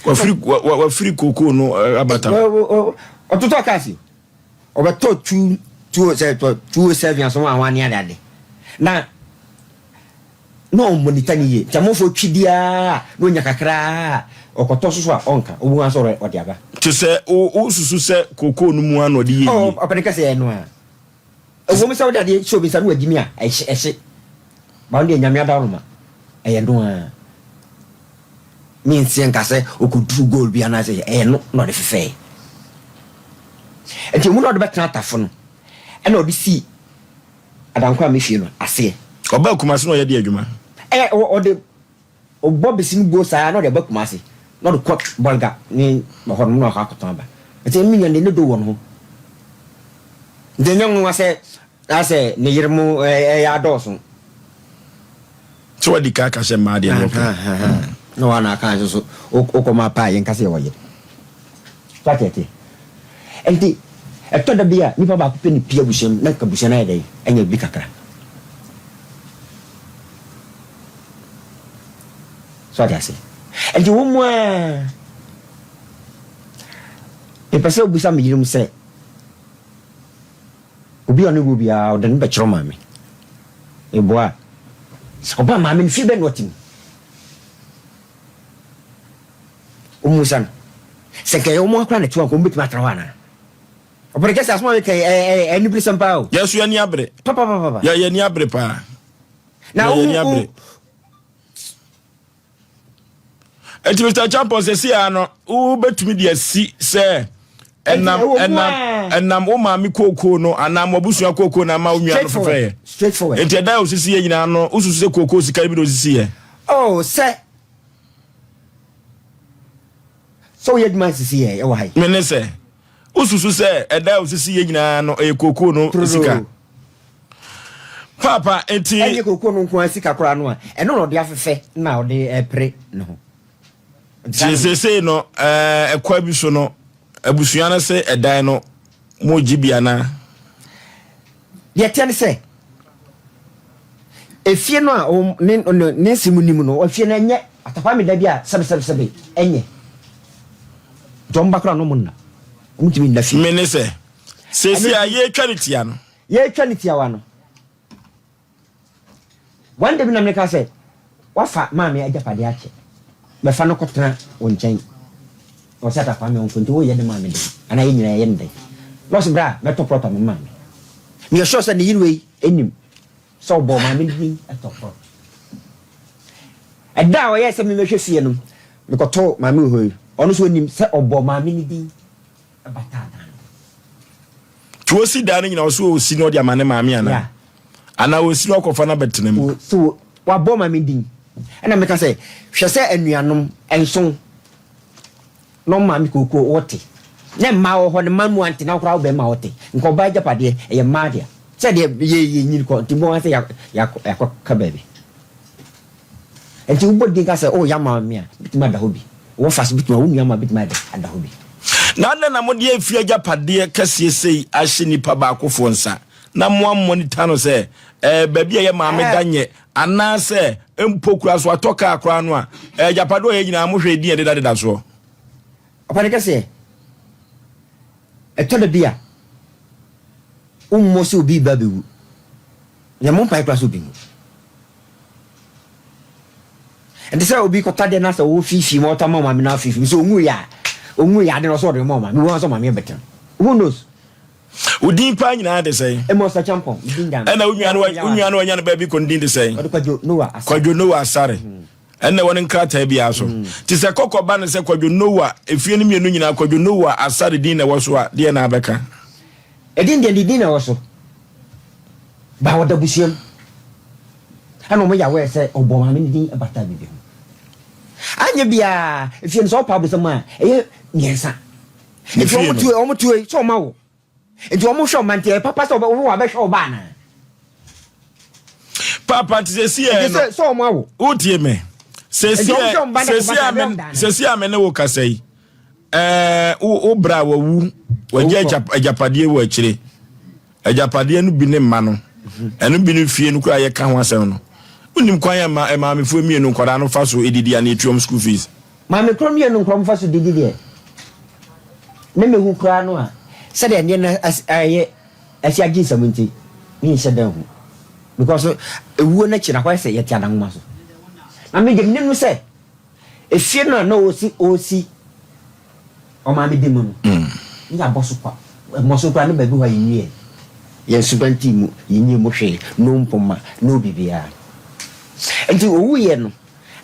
Wafiri wafiri kookoo no aba atafo. Ɔtotɔ kaasi. Ɔbɛtɔ tu tuo sɛ tuo sɛ aso ho ahoa ne adeade. Na na ɔmmonita no yie. Nti amanfoɔ twi di ara a, na ɔnya kakra a, ɔkɔtɔ so so a, ɔnka. Wobɛhu ara sɛ ɔde aba. Te sɛ wosusu sɛ kookoo no mu ara na ɔde yɛ yie? Oh, ɔpɛ no kɛsɛ ɛno ara. Ɛwom sɛ wode adeɛ hyɛ obi nsa na wagyimi a, ɛhye, ɛhye. But ɔno deɛ Nyame adaworoma, ɛyɛ no ara. Menseɛ nka sɛ ɔkɔduru goal bi anaasɛ ɛyɛ no na ɔde fefɛɛ. Nti ɔmu na ɔde bɛtena atafo no, ɛna ɔde sii Adankwa a me fie no aseɛ. Ɔbaa Kumasi na ɔyɛ deɛ adwuma? Ɛ ɔde ɔbɔ besi no buo saa na ɔde aba Kumasi na ɔde kɔ Bolga ne hɔ nom na wakɔ akɔtɔn aba. Nti me nua no deɛ ne do wɔ ne ho. Nti ɛnyɛ nwanwa sɛ asɛ ne yere mo ɛyɛ adɔɔso. Sɛ wadi kan aka sɛ mmaa deɛ na wɔpɛ. Na wa na aka nso so wokɔ ma paa yɛnka sɛ yɛwɔ yere. So ate aseɛ? Nti ɛtɔ da bi a nipa baako pɛ ne pie abusua mu na nka abusua no ayɛ dɛn anya biribi kakra. So ate aseɛ? Nti wɔn mu a mepɛ sɛ obisa me yerenom sɛ obi a ɔne wɔ biara ɔde no bɛkyerɛ maame. Meboa a. Ɔbaa maame no fie bɛn na ɔte mu? Ɔmmusa no. Sɛ nka ɛyɛ wɔn akora na ɛte hɔ a, nka wɔbɛtumi atena hɔ anaa? Ɔpɔne kɛse asɛm a meka yi, ɛyɛ ɛyɛ aniberesɛm paa o. Yɛn nso yɛn ani abere. Papapapapa. Yɛ yɛn ani abere paa. Na Yɛ wo yɛn ani wo abere. Eti Mr. Champon sɛsi a no wobɛtumi de asi sɛ ɛnam ɛnam ɛnam wo maame kookoo no anaa mo abusua kookoo no ama wo nua no fɛfɛ yɛ. Nti ɛdan a osisi yɛ nyinaa no wosusu sɛ kookoo sika no bi na osisi yɛ. Oh sɛ sɛ woyɛ adwuma nsisi yɛ ɛwɔ ha yi. Mene sɛ wosusu sɛ ɛdan a osisi yɛ nyinaa no ɛyɛ kookoo no sika. Paapa, enti. Ɛnyɛ kookoo no nko ara sika koraa no a, ɛno na ɔde afefɛ na ɔde repere ne ho. Nti seesei no, ɛkwa bi so no, abusua no se ɛdan no, mogye bi anaa? Deɛ ɛteɛ ne sɛ, efie no a ne ne nsɛm nim no, efie no ɛnyɛ Atakwame da bi a sɛbesɛbesɛbe ɛnyɛ. Nti wɔn ba koraa no wɔn nna. Wɔn ntumi nna fie. Mene sɛ, seesei a yɛretwa ne tia no. Yɛretwa ne tiawa no, one day bi na meka sɛ, wafa maame agyapadeɛ akyɛ, bɛfa no kɔtena wo nkyɛn. Na ɔsɛ ata Kwame ɔnkɔ nti woyɛ ne maame dɛn? Anaa yɛn nyinaa yɛyɛ no dɛn? Na ɔsɛ bra mɛtɔ plot ama maame. Meyɛ sure sɛ ne yere wei nim sɛ ɔbɔɔ maame no din tɔ plot. Ɛda a ɔyɛɛ sɛ memmɛhwɛ fie no, mekɔtoo maame wɔ hɔ yi, ɔno nso ɔnim sɛ ɔbɔɔ maame no din bataa dan no ho. Nti osi dan no nyina ɔsɛ osi na ɔde ama ne maame ana? Yeah. Anaa osi na ɔkɔfa no abɛtena mu? So wabɔ maame din. Ɛna meka sɛ hwɛ sɛ anuanom nson na ɔmo maame kookoo wote na mmaa wɔ hɔ no mma mu ante na koraa wo bɛrima wote nka ɔbaa agyapadeɛ ɛyɛ mmaa dea sɛ deɛ yɛ yɛ nyini kɔ nti bɔn sɛ yɛakɔ ka baabi. Enti wobɔ din ka sɛ, 'O Yah maame a, betumi ada hɔ bi. Wo wɔfase betumi, wo nua maa betumi ayɛ dɛn ada hɔ bi. Na adɛn na mode afie agyapadeɛ kɛseɛ sei ahyɛ nipa baakofoɔ nsa, na moammɔnita no sɛ, Ɛɛ, baabi a ɛyɛ maame da nyɛ, anaasɛ mpo koraa so atɔ kaa koraa no a, ɛɛ, agyapadeɛ a ɔyɛ nyinaa mohwɛ edin a ɛdedadeda soɔ? Ɔpani kɛseɛ, ɛtɔ da bi a, wommɔ sɛ obi reba abɛwu. Yɛmmɔ mpaeɛ koraa sɛ obi nwu. Ɛnte sɛ obi kɔtɔ adeɛ na sɛ wofiifii ma ɔtɔ ama maame na afiifii sɛ ɔnwu yɛ a ɔnwu yɛ ade na ɔsɛ ɔde ma ɔmaame wɔn sɛ ɔmaame bɛtɛm who knows. Wo din paa nyinaa de sɛn? Amos Acheampong, me din da no. Ɛna wo nua no wo nua no wanya no baabi kɔ no din de sɛn? Ɔde Kwadwo Noah Asare. Kwadwo Noah Asare. Ɛna ɛwɔ ne nkrataa biara so. Te sɛ kɔkɔ ba no sɛ Kwadwo Noah efie no mmienu nyinaa Kwadwo Noah Asare din na ɛwɔ so a deɛ na abɛka? Edin deɛ ne din na ɛwɔ so. Ba ɔda abusua mu. Ɛna wɔn yɛ aware sɛ ɔbɔ maame no din bata biribi ho. Anyɛ biara efie no sɛ ɔpa abosam a ɛyɛ mmiɛnsa. Nti wɔn tue wɔn tue sɛ wɔn awo. Nti wɔn hwɛ ɔma nti ɛyɛ papa sɛ ɔbɛ wo abɛhwɛ ɔba anaa. Papa nti sɛ si yɛ no. Nti sɛ wɔn awo. Wotie me. Sɛ si yɛ sɛ si a me ne wo kasa yi. Ɛɛ wo bra wawu wagya agyapadeɛ wɔ akyire. Agyapadeɛ no bi ne mma no. Ɛno bi ne fie no koraa yɛka ho asɛm no. Wonim kwan a ma maamefoɔ mmienu nkwadaa no fa so didi anaa ɛtua wɔn school fees? Maame korɔ mmienu nkwadaa fa so didi deɛ, na mehu koraa no a, sɛdeɛ nneɛma no ayɛ asi agye nsam nti, menhyɛ da nhu. Because ewuo no akyi no akɔyɛ sɛ yɛte adanwoma so. Na me deɛ menim no sɛ, Efie no a na ɔresi ɔresi ɔmaame dan mu no, ne yɛabɔ so kwa. Ɛmmɔ so koraa ne baabi hɔ a yɛnwiee. Yɛn suban tii mu, yɛnyɛɛ mu hwee, no mpoma, no biribiara. Nti ɔwuiɛ no,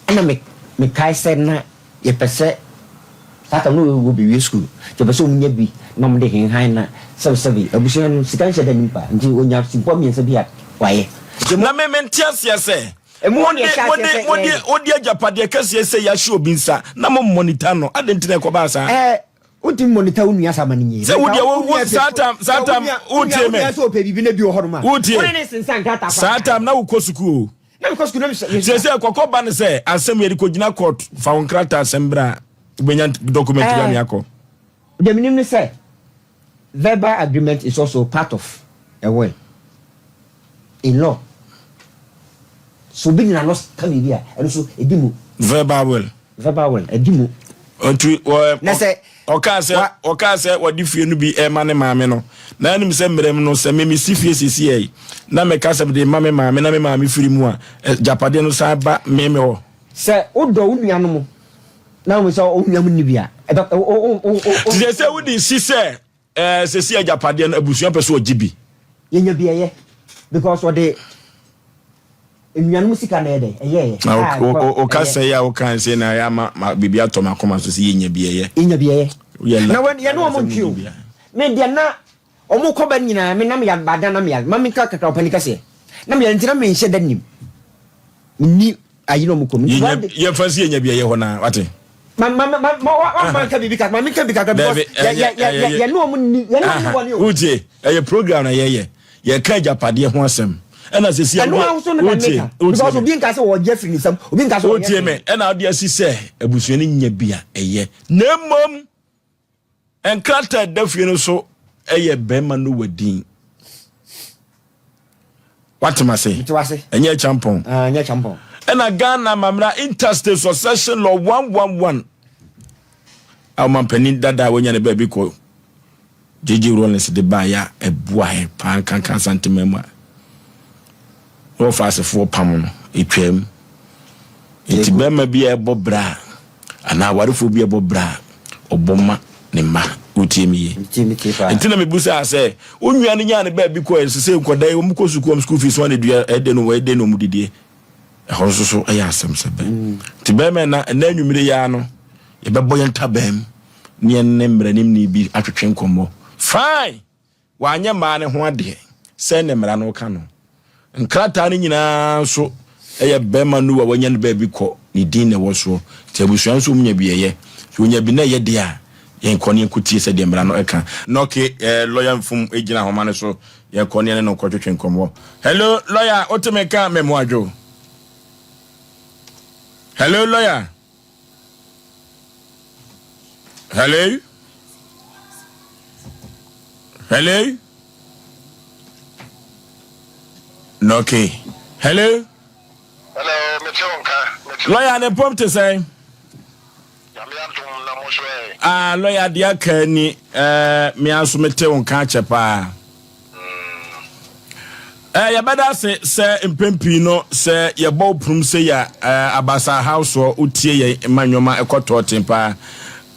ɛna me mekae sɛ na yɛpɛ sɛ saa tam no wɔbɛwie sukuu, nti yɛpɛ sɛ wɔnya bi na wɔde henhan na sɛbesɛbe abusua no sika nhyɛ da nnim paa, nti wɔnya simpɔ mmiɛnsa bi a wɔayɛ. Nti Na me mente aseɛ sɛ Emu hɔ na Mode, yɛhyɛ aseɛ mode, sɛ mode, yɛyɛ. wode agyapadeɛ kɛseɛ sei ahyɛ obi nsa na mo monitor no, adɛn nti na ɛkɔbaa saa? Ɛɛ, wontumi monitor wo nua saa ma no nyie. Sɛ wo deɛ, wo, wo, saa tam, saa tam, wotie me. Wo nua sɛ ɔpɛ biribi na bi wɔ hɔnom a, Wotie. wo ne ne sensan nkrataa koraa. Saa tam na wokɔ sukuu o. Na mekɔ sukuu na mesua. Seesei kɔkɔ ba ne sɛ, asɛm yɛde kɔgyina court, fa wo nkrataa asɛm bra, wobɛnya document bi ame akɔ. Deɛ menim ne sɛ, Verbal agreement is also part of a will in law. So obi de n'ano ka biribi a, ɛno nso ɛdi mu. Verbal will. Verbal will ɛdi mu. Nti wɔ. Na sɛ. Ɔkaa sɛ, ɔkaa sɛ wɔde fie no bi rema ne maame no. Na anim sɛ mmerɛ mu no, sɛ me mesi fie seesei yi, na meka sɛ mede rema me maame na me maame firi mu a, agyapadeɛ no san ba me me hɔ. Sɛ wodɔ wo nuanom na wohu sɛ wo nuanom nni bi a, ɛbɛ, wo, wo, wo, wo. Nti seesei wode si sɛ, ɛɛ, seesei agyapadeɛ no, abusua pɛ sɛ wɔgye bi. Yɛnya bi ɛyɛ because ɔde nnuanom sika na ɛyɛ dɛ ɛyɛɛyɛ. Na wo kasa yi a woka sɛ na ɛyɛ ama biribi atɔ m'akoma so sɛ yɛnya bi ɛyɛ. Yɛnya bi ɛyɛ. Na yɛne wɔn ntwe o. Me deɛ na wɔn kɔ ba nyinaa me nam yɛ baada na meyare ma menka kakra ɔpani kɛseɛ na meyare nti na menhyɛ da nim menni ayi na ɔmo kɔ mu. Yɛmfa nsi yɛnya bi ɛyɛ hɔ naa wate. Ma ma ma ma wa ma nka biribi kakra ma menka biribi kakra because yɛ yɛ yɛ yɛ ne ɔmo ni yɛ ne ɔmo ni bɔne o. Wotie ɛyɛ program na yɛyɛ yɛka agyapadeɛ ho asɛm ɛna sɛsi ɛno ahosuo no na meka because obi nka sɛ wɔgye afiri ne nsam obi nka sɛ wɔyɛ wotie me ɛna wode asi sɛ abusua no nya bi a ɛyɛ na mmom Nkrataa a ɛda fie no so yɛ bɛrima Noah din. Wate ma se? Ɛnyɛ kyampɔn. Ah, ɛnyɛ kyampɔn. Ɛna Ghana amammerɛ Interstate Succession Law 111 a ɔmampanin dada a wanya ne baabi kɔ JJ Rawlings de baeɛ a ɛboa yɛn paa nkanka Asantema mu a na wɔfa asefoɔ pam no ɛtwaam. Nti bɛrima bi a ɛbɔ bra a Anaa awarefoɔ bi ɛbɔ bra a ɔbɔ ma ne mma. Wotie me yie? Nti na mebusaa sɛ, wo nua no nyaa ne baabi kɔɛ nso sɛ nkwadaa yi wɔn kɔ sukuu wɔn school fees wɔn na dua ɛde no ɛde na wɔn didie. Ɛhɔ nso so ɛyɛ asɛm sɛ bɛ. Nti bɛrima ɛna ɛna anwummere yi ara no yɛbɛbɔ yɛn ntaban mu ne yɛn ne mmaranimni bi atwetwe nkɔmmɔ. Fine! Wanyɛ mmaa no ho adeɛ sɛ ne mmara no ka no. Nkrataa no nyinaa nso yɛ barima Noa wanya no baabi kɔ, ne din na ɛwɔ soɔ. Nti abusua nso wɔnya bi ɛyɛ. Sɛ wɔnya bi na ɛyɛ deɛ a, yɛnkɔ na yɛnkɔtie sɛdeɛ mmara no ka. Nɔke, eh, lɔya Mfum gyina ahoma no so, yɛnkɔ na yɛne no nkɔtwetwe nkɔmmɔ. Hello, lɔya, wote me nka? Mɛmoadwo. Hello, lɔya. Hello? Hello? Okay. Hello? Hello, mete wo nka. Lawyer ne pɔm te sɛn? Nyame adom na mo so ɛ. Ah, lawyer deɛ aka ni eh, me nso mete wo nka akyɛ paa. Eh, yɛbɛda ase sɛ mpɛn pii no sɛ yɛbɔ wo ponom sei a eh, abasa haw soɔ wotie yɛn ma nneɛma ɛkɔ tɔɔten paa.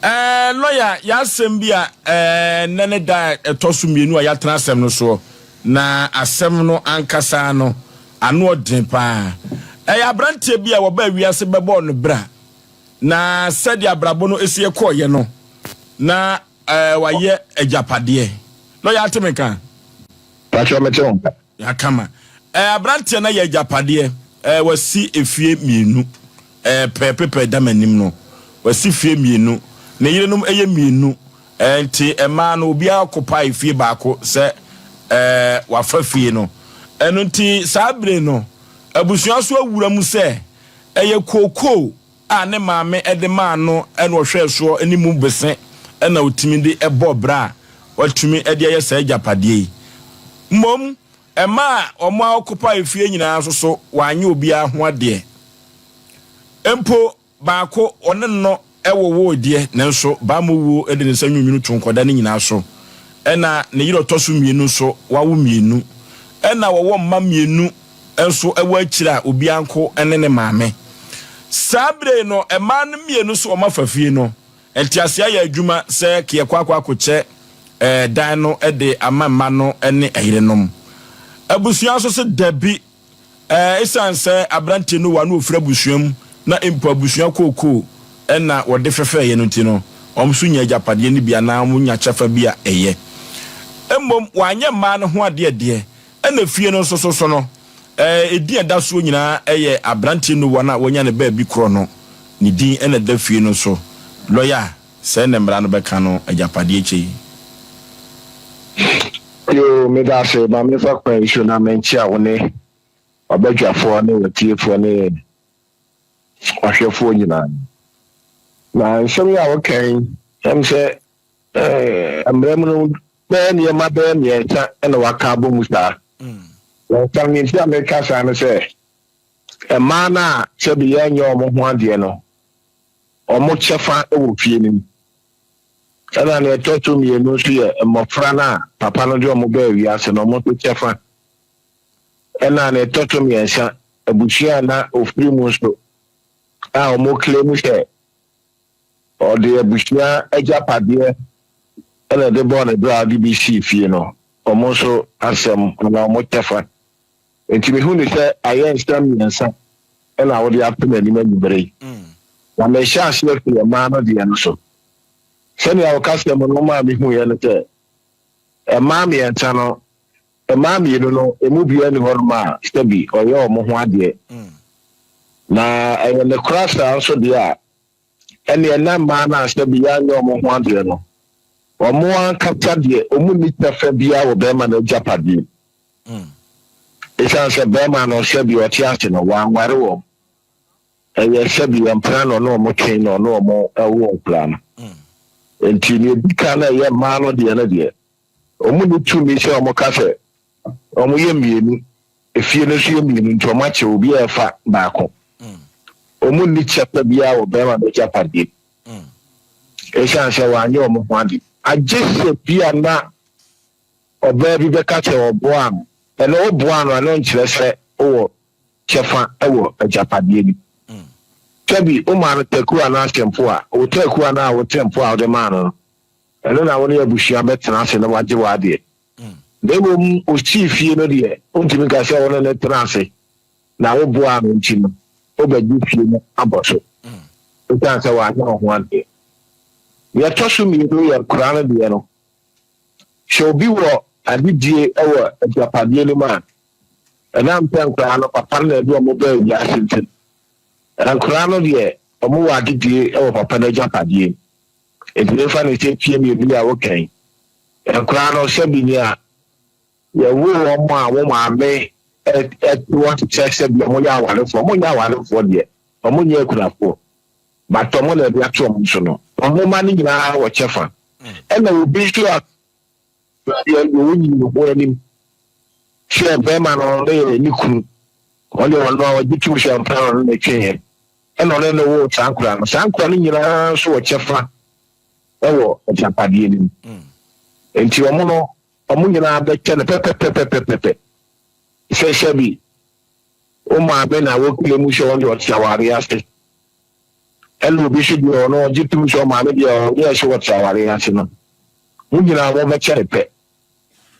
Eh, lɔya, yɛasɛm bi a eh, nnɛ ne da a ɛtɔ so mmienu a yɛatena asɛm no soɔ, na asɛm no ankasa no ano ɔden paa. Ɛyɛ aberanteɛ bi a wɔbaa wiase bɛbɔɔ no bra, na sɛdeɛ abrabɔ no si kɔɔeɛ no, na Ɛɛ wayɛ agyapadeɛ. Lɔya ate me nka? Pakyɛ mete wo nka. Ya kama. Ɛɛ abranteɛ no ayɛ agyapadeɛ. Ɛɛ wasi efie mmienu. Ɛɛ pɛɛ pepɛ ɛda m'anim no. Wasi fie mmienu. Ne yerenom ɛyɛ mmienu. Ɛɛ nti mmaa no obiara occupy fie baako sɛ ɛɛ wafa fie no. Ɛno nti saa bere no abusua so awura mu sɛ ɛyɛ kookoo a ne maame de maa no na ɔhwɛɛ soɔ ne mu bese na ɔtumi de bɔɔ bra a watumi de ayɛ saa agyapadeɛ yi. Mmom mmaa a wɔn a wɔkopa efie nyinaa nso so wanyɛ obiara ho adeɛ. Mpo baako ɔne no wowoo deɛ nanso bammɔ wuo de ne nsa nwunwunu too nkwadaa no nyinaa so. Ɛna ne yere ɔtɔ so mmienu nso wawo mmienu. Ɛna wɔwɔ mma mmienu nso wɔ akyire a obiara nko ne ne maame. Saa bere yi no, mmaa no mmienu nso wɔn afa fie no. Nteaseɛ ayɛ adwuma sɛ keɛkɔ akɔ akɔkyɛ dan no de ama mma no ne ɛyerenom. Abusua nso se dabi, esiane sɛ aberanteɛ Noa no ɔfiri abusua mu na mpo abusua kookoo na wɔde fɛfɛeɛ no nti no, wɔn nso nya agyapadeɛ no bi anaa wɔnya kyɛfa bi a ɛyɛ. Mmom wɔanyɛ mmaa no ho adeɛ deɛ, Ɛna fie no nso so no, edin a ɛda soɔ nyinaa yɛ aberanteɛ Noa no a wanya ne baabi korɔ no, ne din na ɛda fie no so. Lɔya, sɛɛ na mmara no bɛka no, agyapadeɛ kyɛ yi. Yoo, meda ase. Ma memfa kwan yi so na menkyea wo ne w'abadwafoɔ ne w'atiefoɔ ne w'ahwɛfoɔ nyinaa. Na nsɛm yi a woka yi, ɛm sɛ Mmerɛ mu no, bɛyɛ nneɛma bɛyɛ mmiɛnsa na waka abɔ mu saa. Mmiɛnsa no, nti a meka saa no sɛ, mmaa no a sɛbi yɛnyɛ wɔn ho adeɛ no, wɔn kyɛfa wɔ fie no mu. Ɛna nea ɛtɔ so mmienu nso yɛ mmɔfra no a papa no de wɔn baa wiase no, wɔn nso kyɛfa. Ɛna nea ɛtɔ so mmiɛnsa, abusua a na ofiri mu nso a wɔn claim sɛ ɔde abusua agyapadeɛ ɛna ɛde bɔɔ ne bra a ɔde bi sii fie no, wɔn nso asɛm anaa wɔn kyɛfa. Enti mehu no sɛ ayɛ nsɛm mmiɛnsa na wode ato m'anim anwummere yi. Na mehyɛ aseɛ afiri mmaa no deɛ no so. Sɛnea wo kasa mu no womaa mehuiɛ no sɛ, mmaa mmiɛnsa no, mmaa mmienu no, emu biara nni hɔnom a sɛbi ɔyɛ wɔn ho adeɛ. Na ɛyɛ nokora saa nso deɛ a, ɛnneɛ na mmaa no a sɛbi yɛanyɛ wɔn ho adeɛ no, wɔn ankasa deɛ, wɔnni kyɛfa biara wɔ barima no agyapadeɛ mu. Esiane sɛ barima no sɛbi ɔte ase no, wanware wɔn. Ɛyɛ sɛbi mpena na ɔne wɔn twe na ɔne wɔn wo nkwadaa no. Enti nea edi kan na ɛyɛ mmaa no deɛ no deɛ, wɔn nni tumi sɛ wɔka sɛ wɔyɛ mmienu, efie no nso yɛ mmienu nti wɔakyɛ obiara ɛfa baako. Wɔn nni kyɛfa biara wɔ barima no agyapadeɛ mu. Esiane sɛ wanyɛ wɔn ho ade. Agye sɛ bi a na ɔbaa bi bɛka sɛ ɔboaa no, ɛno woboaa no a, ɛno nkyerɛ sɛ wowɔ kyɛfa wɔ agyapadeɛ no mu. Sɛbi womaa no taku anaa sɛmpo a, wo taku anaa wo sɛmpo a wode maa no no, ɛno na wo ne abusua bɛtena ase na wagye w'adeɛ. Na mmom osii fie no deɛ, wontumi nka sɛ wo ne no tena ase na woboaa no nti no, wobɛgye fie no abɔ so ɛsiane sɛ wanyɛ wo ho adeɛ. Deɛ ɛtɔ so mmienu yɛ nkwadaa no deɛ no. Sɛ obi wɔ adedie wɔ agyapadeɛ no mu a, ɛnam sɛ nkwadaa no papa no na ɛde wɔn baa wiase nti, nkwadaa no deɛ wɔn wɔ adedie wɔ papa no agyapadeɛ mu. Nti mefa no sɛ fie mmienu yi a woka yi, nkwadaa no sɛbi nea yɛwoo wɔn a wɔn maame te wɔn sɛ sɛbi wɔn yɛ awarefoɔ, wɔn nyɛ awarefoɔ deɛ, wɔn nyɛ akunafoɔ. But ɔmo na ɛde ato ɔmo so no, ɔmo mma no nyinaa wɔ kyɛfa. Ɛna obi nso a deɛ ɔnyi ne ho anim sɛ bɛrima no ne yɛ ne kunu, ɔno deɛ ɔno a ɔgye tom sɛ mpena no na ɛtweeɛ, ɛna ɔne no woo saa nkora no. Saa nkora no nyinaa nso wɔ kyɛfa wɔ agyapadeɛ no mu. Nti ɔmo no, ɔmo nyinaa bɛkyɛ no pɛpɛpɛpɛpɛpɛ. Sɛ sɛbi Wo maame na wokura mu sɛ ɔno deɛ ɔte awareɛ ase. Ɛna obi nso deɛ ɔno ɔgye tom sɛ ɔmaame deɛ ɔnyɛɛ sɛ ɔte awareɛ ase no, mo nyinaa mobɛkyɛ no pɛ.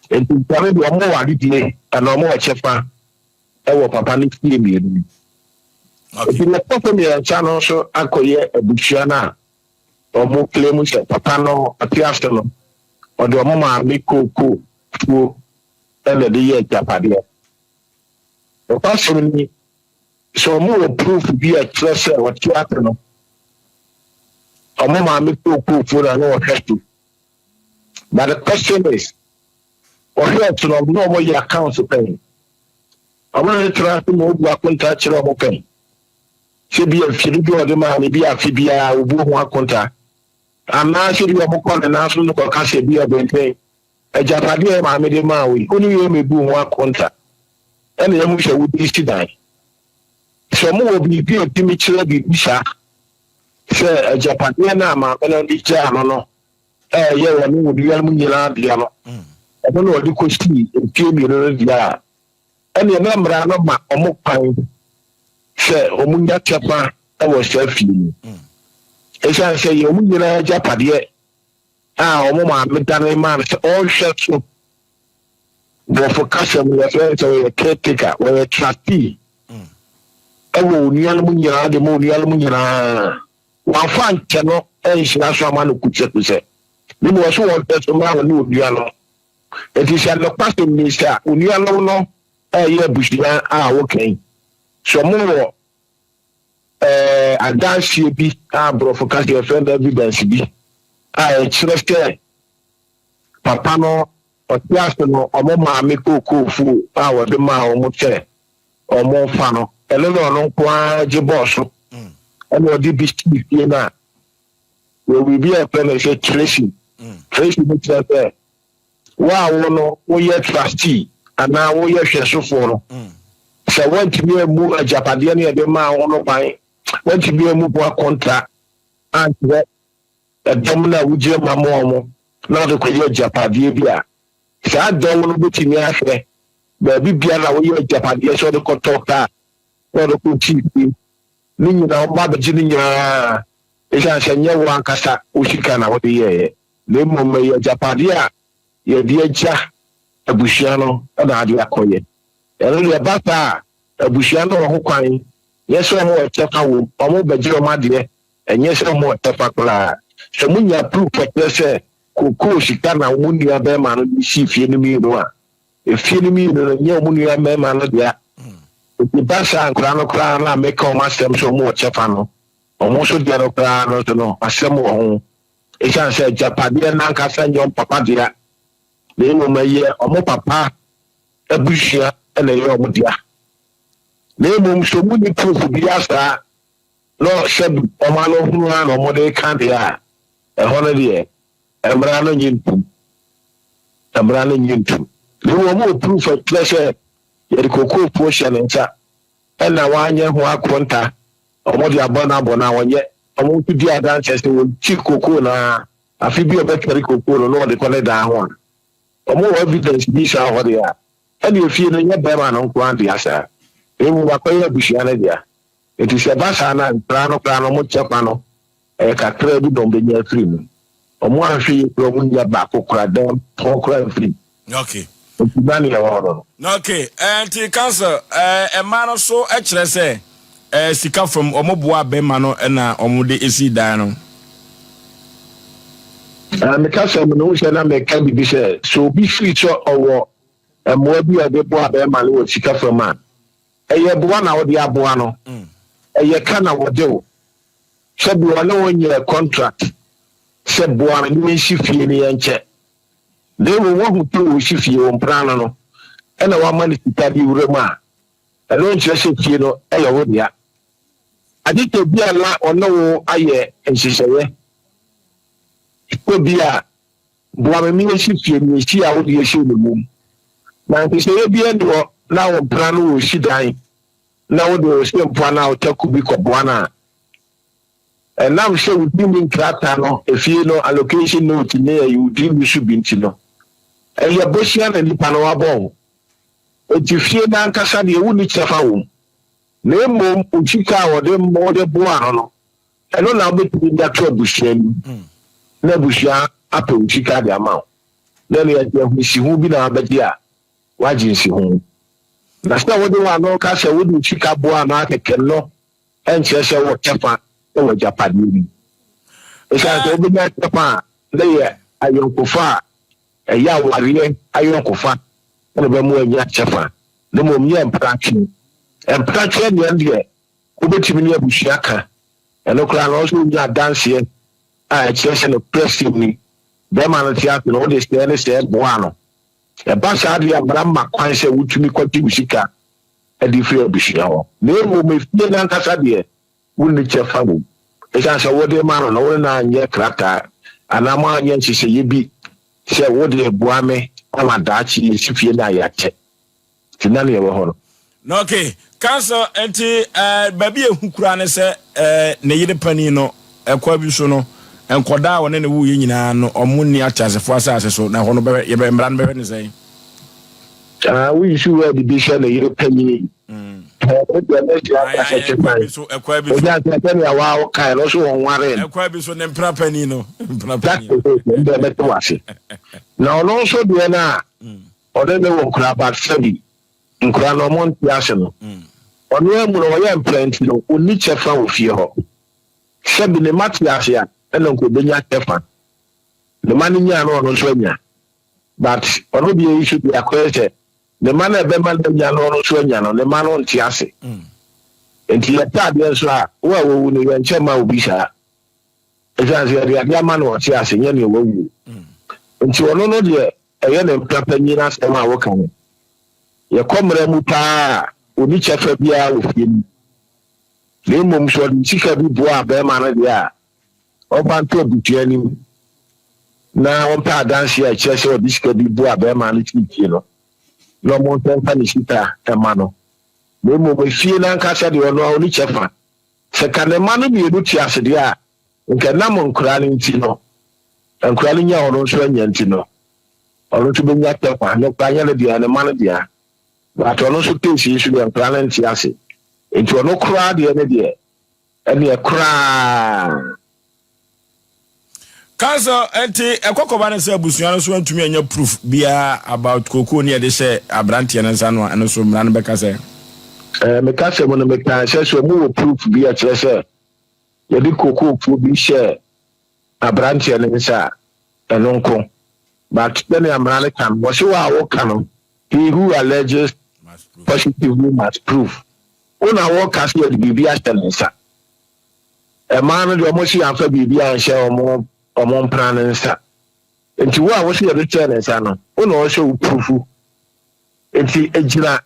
Enti nkwadaa no deɛ wɔwɔ adedie anaa wɔwɔ kyɛfa wɔ papa no fie mmienu mu. Enti deɛ ɛtɔ so mmiɛnsa no nso akɔyɛ abusua no a wɔn claim sɛ papa no ɔte ase no, ɔde wɔn maame kooko fuo na ɛde yɛ agyapadeɛ. Nokwasɛm ni, sɛ wɔwɔ proof bi a ɛkyerɛ sɛ wɔte ase no, wɔn maame kookoofuo na na wɔhwɛ so. But the question is, wɔhwɛ so no, na wɔyɛ accounts pɛn? Wɔn ne tena ase ma obu akonta kyerɛ wɔn pɛn? Sɛ bi a mfie dodoɔ a ɔde maa no, bi a afe biara obu ho akonta. Anaasɛ bi a wɔkɔ ne nan so no kɔka sɛ bi a ɔbɛntɛn Agyapadeɛ a yɛn maame de maa wo yi, wo ne yɛn mmɛbuu ho akonta, ɛna yɛahu sɛ wode resi dan. Sɛ wɔwɔ biribi a ɛtumi kyerɛ biribi saa, sɛ agyapadeɛ no a maame no de gyaa no no ɛyɛ wɔne wo nuanom nyinaa dea no, ɛno na ɔde kɔsii mfeɛ mmienu no deɛ a, ɛneɛ na mmara no ma wɔn kwan sɛ wɔnya kyɛfa wɔ saa fie no. Ɛsiane sɛ yɛ wɔn nyinaa agyapadeɛ a wɔn maame dane maa no sɛ ɔnhwɛ so. Borɔfo kasa mu yɛfrɛ no sɛ ɔyɛ caretaker, ɔyɛ trustee ɛwɔ onuanom nyinaa de ma onuanom nyinaa. Wɔamfa ankyɛ no anhyira so ama no kusɛkusɛ. Ne mu ɔso wɔnhwɛ so ma ɔne onuanom. Enti sɛ nokwasɛm ni sɛ onuanom no ɛyɛ abusua a woka yi, sɛ wɔwɔ ɛɛ adanseɛ bi a aborɔfo ka sɛ yɛfrɛ no evidence bi a ɛkyerɛ sɛ papa no ɔte ase no ɔmo maame kookoofuo a wɔde maa wɔn sɛ ɔmo nfa no ɛno na ɔno nko ara gye bɔɔ so ɛna ɔde bi sii fie no a wɔ biribi a yɛfrɛ no sɛ tracing. Tracing no kyerɛ sɛ Wo a wo no woyɛ trustee anaa woyɛ hwɛsofoɔ no, sɛ woantumi ammu agyapadeɛ no yɛde maa wo no kwan, woantumi ammu ho akonta ankyerɛ dɔm no a wogyina mu ama wɔn na wɔde kɔyɛ agyapadeɛ bi a, saa dɔm no bɛtumi ahwɛ baabi biara a woyɛ agyapadeɛ sɛ wɔde kɔtɔ kaa na wɔde kɔsi fie ne nyinaa wɔba abɛgye ne nyinaa ɛsiane sɛ nyɛ wo ankasa wo sika na wode yɛeɛ na mmom ɛyɛ agyapadeɛ a yɛde agya abusua no na ade akɔyɛ. Ɛno deɛ ɛba saa a, abusua no wɔ ho kwan, nyɛ sɛ wɔn wɔ kyɛfa wom, wɔn bɛgye wɔn adeɛ, ɛnyɛ sɛ wɔn wɔ kyɛfa koraa. Sɛ monya proof ɛkyerɛ sɛ kokoo sika na wɔn nua bɛrima no de sii fie no mmienu a, efie no mmienu no nyɛ wɔn nua mmarima no dea. Nti ba saa nkwadaa no koraa no a meka wɔn asɛm sɛ wɔn wɔ kyɛfa no, wɔn nso deɛ no koraa no nso no asɛm wɔ ho. Esiane sɛ agyapadeɛ no ankasa nyɛ wɔn papa dea, na mmom ɛyɛ wɔn papa abusua na ɛyɛ wɔn dea. Na mmom sɛ wɔn nni proof biara saa na sɛbi wɔn ano hunu ara na wɔde reka deɛ a, ɛhɔ no deɛ mmara no nye ntom. Mmara no nye ntom. Na mmom wɔn wɔ proof a ɛkyerɛ sɛ yɛde kookoofuo hyɛ ne nsa ɛna wanyɛ ho akonta, wɔde abɔ no abɔ no a wɔnyɛ. Wɔn nso di adanseɛ sɛ wɔkyi kookoo no ara, afe bi a ɔbɛtwɛre kookoo no na ɔde kɔ ne dan ho a, wɔn wɔ evidence bi saa hɔ deɛ a, ɛne efie no nyɛ bɛrima no nko ara dea saa, na mmom akɔyɛ abusua no dea. Nti sɛ ɛba saa no a, nkwadaa no koraa no wɔn kyɛfa no ɛyɛ kakraa bi na wɔbɛnya afiri mu. Wɔn anhwɛ yie koraa wɔn nnya baako koraa, dan pɔn koraa mfiri mu. Okay. Nti na nea ɛwɔ hɔ no no. Okay, eh, nti council, eh, mmaa no so kyerɛ sɛ eh, sika fam wɔn boa bɛrima no na wɔn de esi dan no. Eh, meka sɛ mene sɛ na meka biribi sɛ sɛ obi firi sɛ ɔwɔ mmoa bi a ɔde boa bɛrima no wɔ sika fam a, ɛyɛ boa na wode aboa no, ɛyɛ ka na wɔde wo. Sɛ bi ɔne wo nyɛ contract sɛ boa me ne mensi fie no yɛnkyɛ. Na mmom wahu sɛ ɔresi fie wɔ mpena ano no, ɛna wama no sika de wura mu a, ɛno nkyerɛ sɛ fie no yɛ wo dea. Agye sɛ bi a na ɔne wo ayɛ nhyehyɛeɛ sɛ bi a boa me mensi fie no, yɛsi a wode yɛhyɛ no mu. Na nhyehyɛeɛ biara nni hɔ na wo mpena no ɔresi dan na wode wo sempo anaa wo taku bi kɔboa no a, Ɛnam sɛ wodi ne nkrataa no, efie no allocation note ne ɛyi wodi no so bi nti no, ɛyɛ bosea na nipa no abɔ wo. Enti fie no ankasa deɛ wonni kyɛfa wɔ mu, na mmom wo sika a wɔde wode boa no no, ɛno na wobɛtumi de ato abusua anim na abusua apɛ wo sika de ama wo. Na ɛno yɛde ahunsiho bi na wabɛgye a, woagye nsiho. Na sɛ wode w'ano ka sɛ wode wo sika boa no ara kɛkɛ no, ɛnkyerɛ sɛ wowɔ kyɛfa wɔ agyapadeɛ no mu. Ɛsiane sɛ wobɛnya kyɛfa a, na ɛyɛ ayɔnkofa a ɛyɛ awareɛ ayɔnkofa na ɛbɛma woanya kyɛfa, na mmom nyɛ mpratwe. Mpratwe deɛ no deɛ, wobɛtumi ne abusua ka. Ɛno koraa no, ɔsɛ wonya adanseɛ a ɛkyerɛ sɛ nokorɛ sɛm ni, bɛrima no te ase no, wode sɛɛ ne sɛɛ boaa no. Ɛba saa deɛ a, mmara mma kwan sɛ wotumi kɔgye wo sika de firi abusua hɔ, na mmom efie no ankasa deɛ, wonni kyɛfa wom. Esiane sɛ wode rema no no, wo ne no anyɛ krataa anaa moanyɛ nhyehyɛeɛ bi sɛ wode reboa me ama daakye yɛsi fie no a yɛakyɛ nti, na nea ɛwɔ hɔ no. Na okay, council nti eh, baabi a ehu koraa ne sɛ eh, ne yere panin no, ɛkwan bi so no, nkɔdaa a ɔne ne woeɛ nyinaa no, wɔn nni ateasefoɔ asase so, na ɛhɔ no bɛhwɛ, yɛbɛ, mmara no bɛhwɛ ne sɛn? Ah, wo use word bi sɛ ne yere panyini. Ɛno deɛ mɛsi aka sɛ kye kwan. Ɛkwan bi so. Ɛgya sɛ sɛnea waa wo kae no so wɔn nware no. Ɛkwan bi so ne mpena panyin no. Mpena panyin. That is it. Ɛnna ɛbɛte wase. Na ɔno nso deɛ no a ɔne ne wɔ nkura but sɛbi nkura no ɔmo nte ase no. Ɔno amu no ɔyɛ mpena nti no ɔnni kyɛfa wɔ fie hɔ. Sɛbi ne mma te ase a ɛna nka ɔbɛnya kyɛfa. Ne mma no nyaa no ɔno nso anya. But ɔno deɛ yi so deɛ akɔyɛ sɛ ne mma no a ɛbɛma no anya no ɔno nso anya no ne mma no nte ase. Nti yɛpɛ adeɛ nso a wo a wawu no yɛnkyɛ mma obi saa. Ɛsiane sɛ yɛde adeɛ ama no ɔte ase nyɛ nea wawuo. Nti ɔno no deɛ ɛyɛ ne mpena panyin asɛm a woka no. Yɛkɔ mmara mu paa a ɔnni kyɛfa biara wɔ fie no mu. Na mmom sɛ ɔde sika bi boaa barima no deɛ a ɔmfa nto abusua anim na ɔmpɛ adanse a ɛkyerɛ sɛ ɔde sika bi boa barima no sii fie no, na ɔmo nso mfa ne sika mma no. Na mmom efie no ankasa deɛ, ɔno ara ɔnni kyɛfa. Sɛ ka ne mma no mmienu te ase deɛ a, Nka ɛnam nkoraa no nti no, nkoraa no nya ɔno nso anya nti no, ɔno nso bɛnya kyɛfa. Ne koraa nyɛ ne dea, ne mma no dea. But ɔno nso case yi nso deɛ nkoraa no nte ase. Nti ɔno koraa deɛ ne deɛ, ɛneɛ koraa. Council nti ɛkɔkɔba ne sɛ abusua no so antumi anya proof biara about kookoo ne yɛde hyɛ aberanteɛ no nsa no a, ɛno so mmara no bɛka sɛ. Eh, me kasa mu no mekaa sɛ sɛ ɔmo wɔ proof bi a kyerɛ sɛ yɛde kookoo fuo bi hyɛɛ aberanteɛ no nsa a, ɛno nko. But sɛnea mmara no ka no, wɔse wo a woka no, he who alleges positively must prove. Wo na woka sɛ yɛde biribi ahyɛ ne nsa. Mmaa no deɛ wɔn si yɛamfa biribi anhyɛ wɔn wɔn mpena no nsa. Nti wo a wo si yɛde kyɛɛ ne nsa no, wo na ɔsɛ wo purufu. Nti egyina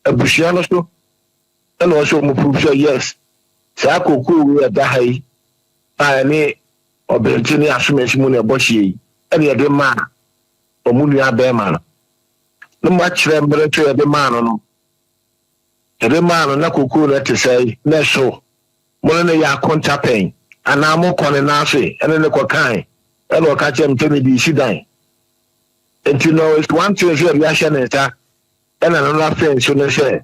abusua no so ɛna ɔsɛ wɔn purufu sɛ yes, saa kokoo wei ɛda ha yi a ɛne ɔbɛnti ne asomasi mu na ɛbɔ hyia yi ɛna yɛde maa wɔn nua bɛrima no. Ne mo akyerɛ mmerɛ nso yɛde maa no no. Yɛde maa no na kokoo no te sɛe na ɛso mo ne no yɛ akonta pɛn anaa mo kɔ ne nan ase ne no kɔ kae ɛna ɔka kyerɛ me sɛ mede resi dan nti no it's one thing sɛ yɛde ahyɛ ne nsa ɛna no n'afɛn nso ne sɛ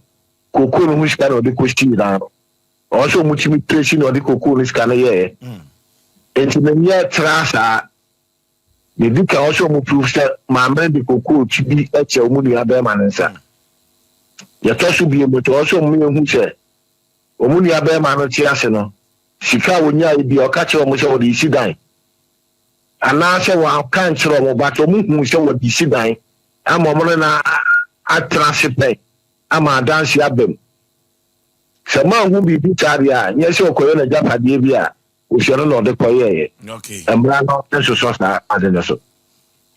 kokoo no ho sika na ɔde kɔ sii dan no ɔwɔ sɛ ɔmo tumi trace na ɔde kokoo no sika no yɛɛ nti no nyɛ tra saa. Nea edi kan, ɔsɛ wɔn proof sɛ maame no de kokoo ti bi kyɛ wɔn nua bɛrima no nsa. Nea ɛtɔ so bio nso, ɔsɛ wɔn ehu sɛ wɔn nua bɛrima no te ase no, sika a wonyae bi a ɔka kyerɛ wɔn sɛ wɔde resi dan. Anaasɛ wɔanka ankyerɛ wɔn, but wɔn hu sɛ wɔde resi dan ama wɔn ne no atena ase pɛn ama adanse aba mu. Sɛ moanhu biribi saa deɛ a, nyɛ sɛ ɔkɔyɛ n'agyapadeɛ bi a Kosua no na ɔde kɔyɛeɛ. Mmara no nsosɔ saa ade no so.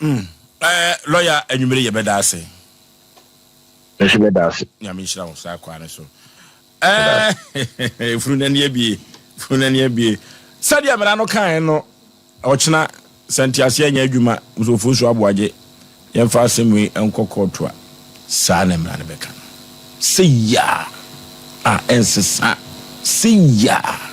Mm eh, lawyer anwummere yɛ bɛda ase. Me nso meda ase. Nyame nhyira wo saa kwaa no so. Eh, funu n'ani abie, funu n'ani abie. Sɛdeɛ mmara no kae no, ɔkyena sɛ nteaseɛ nyɛ adwuma, nso ofosu aboagye, yɛmfa asɛm wei nkɔ kɔɔto a, saa na mmara no bɛka no. Sɛ yaa a ɛnsesa, sɛ yaa.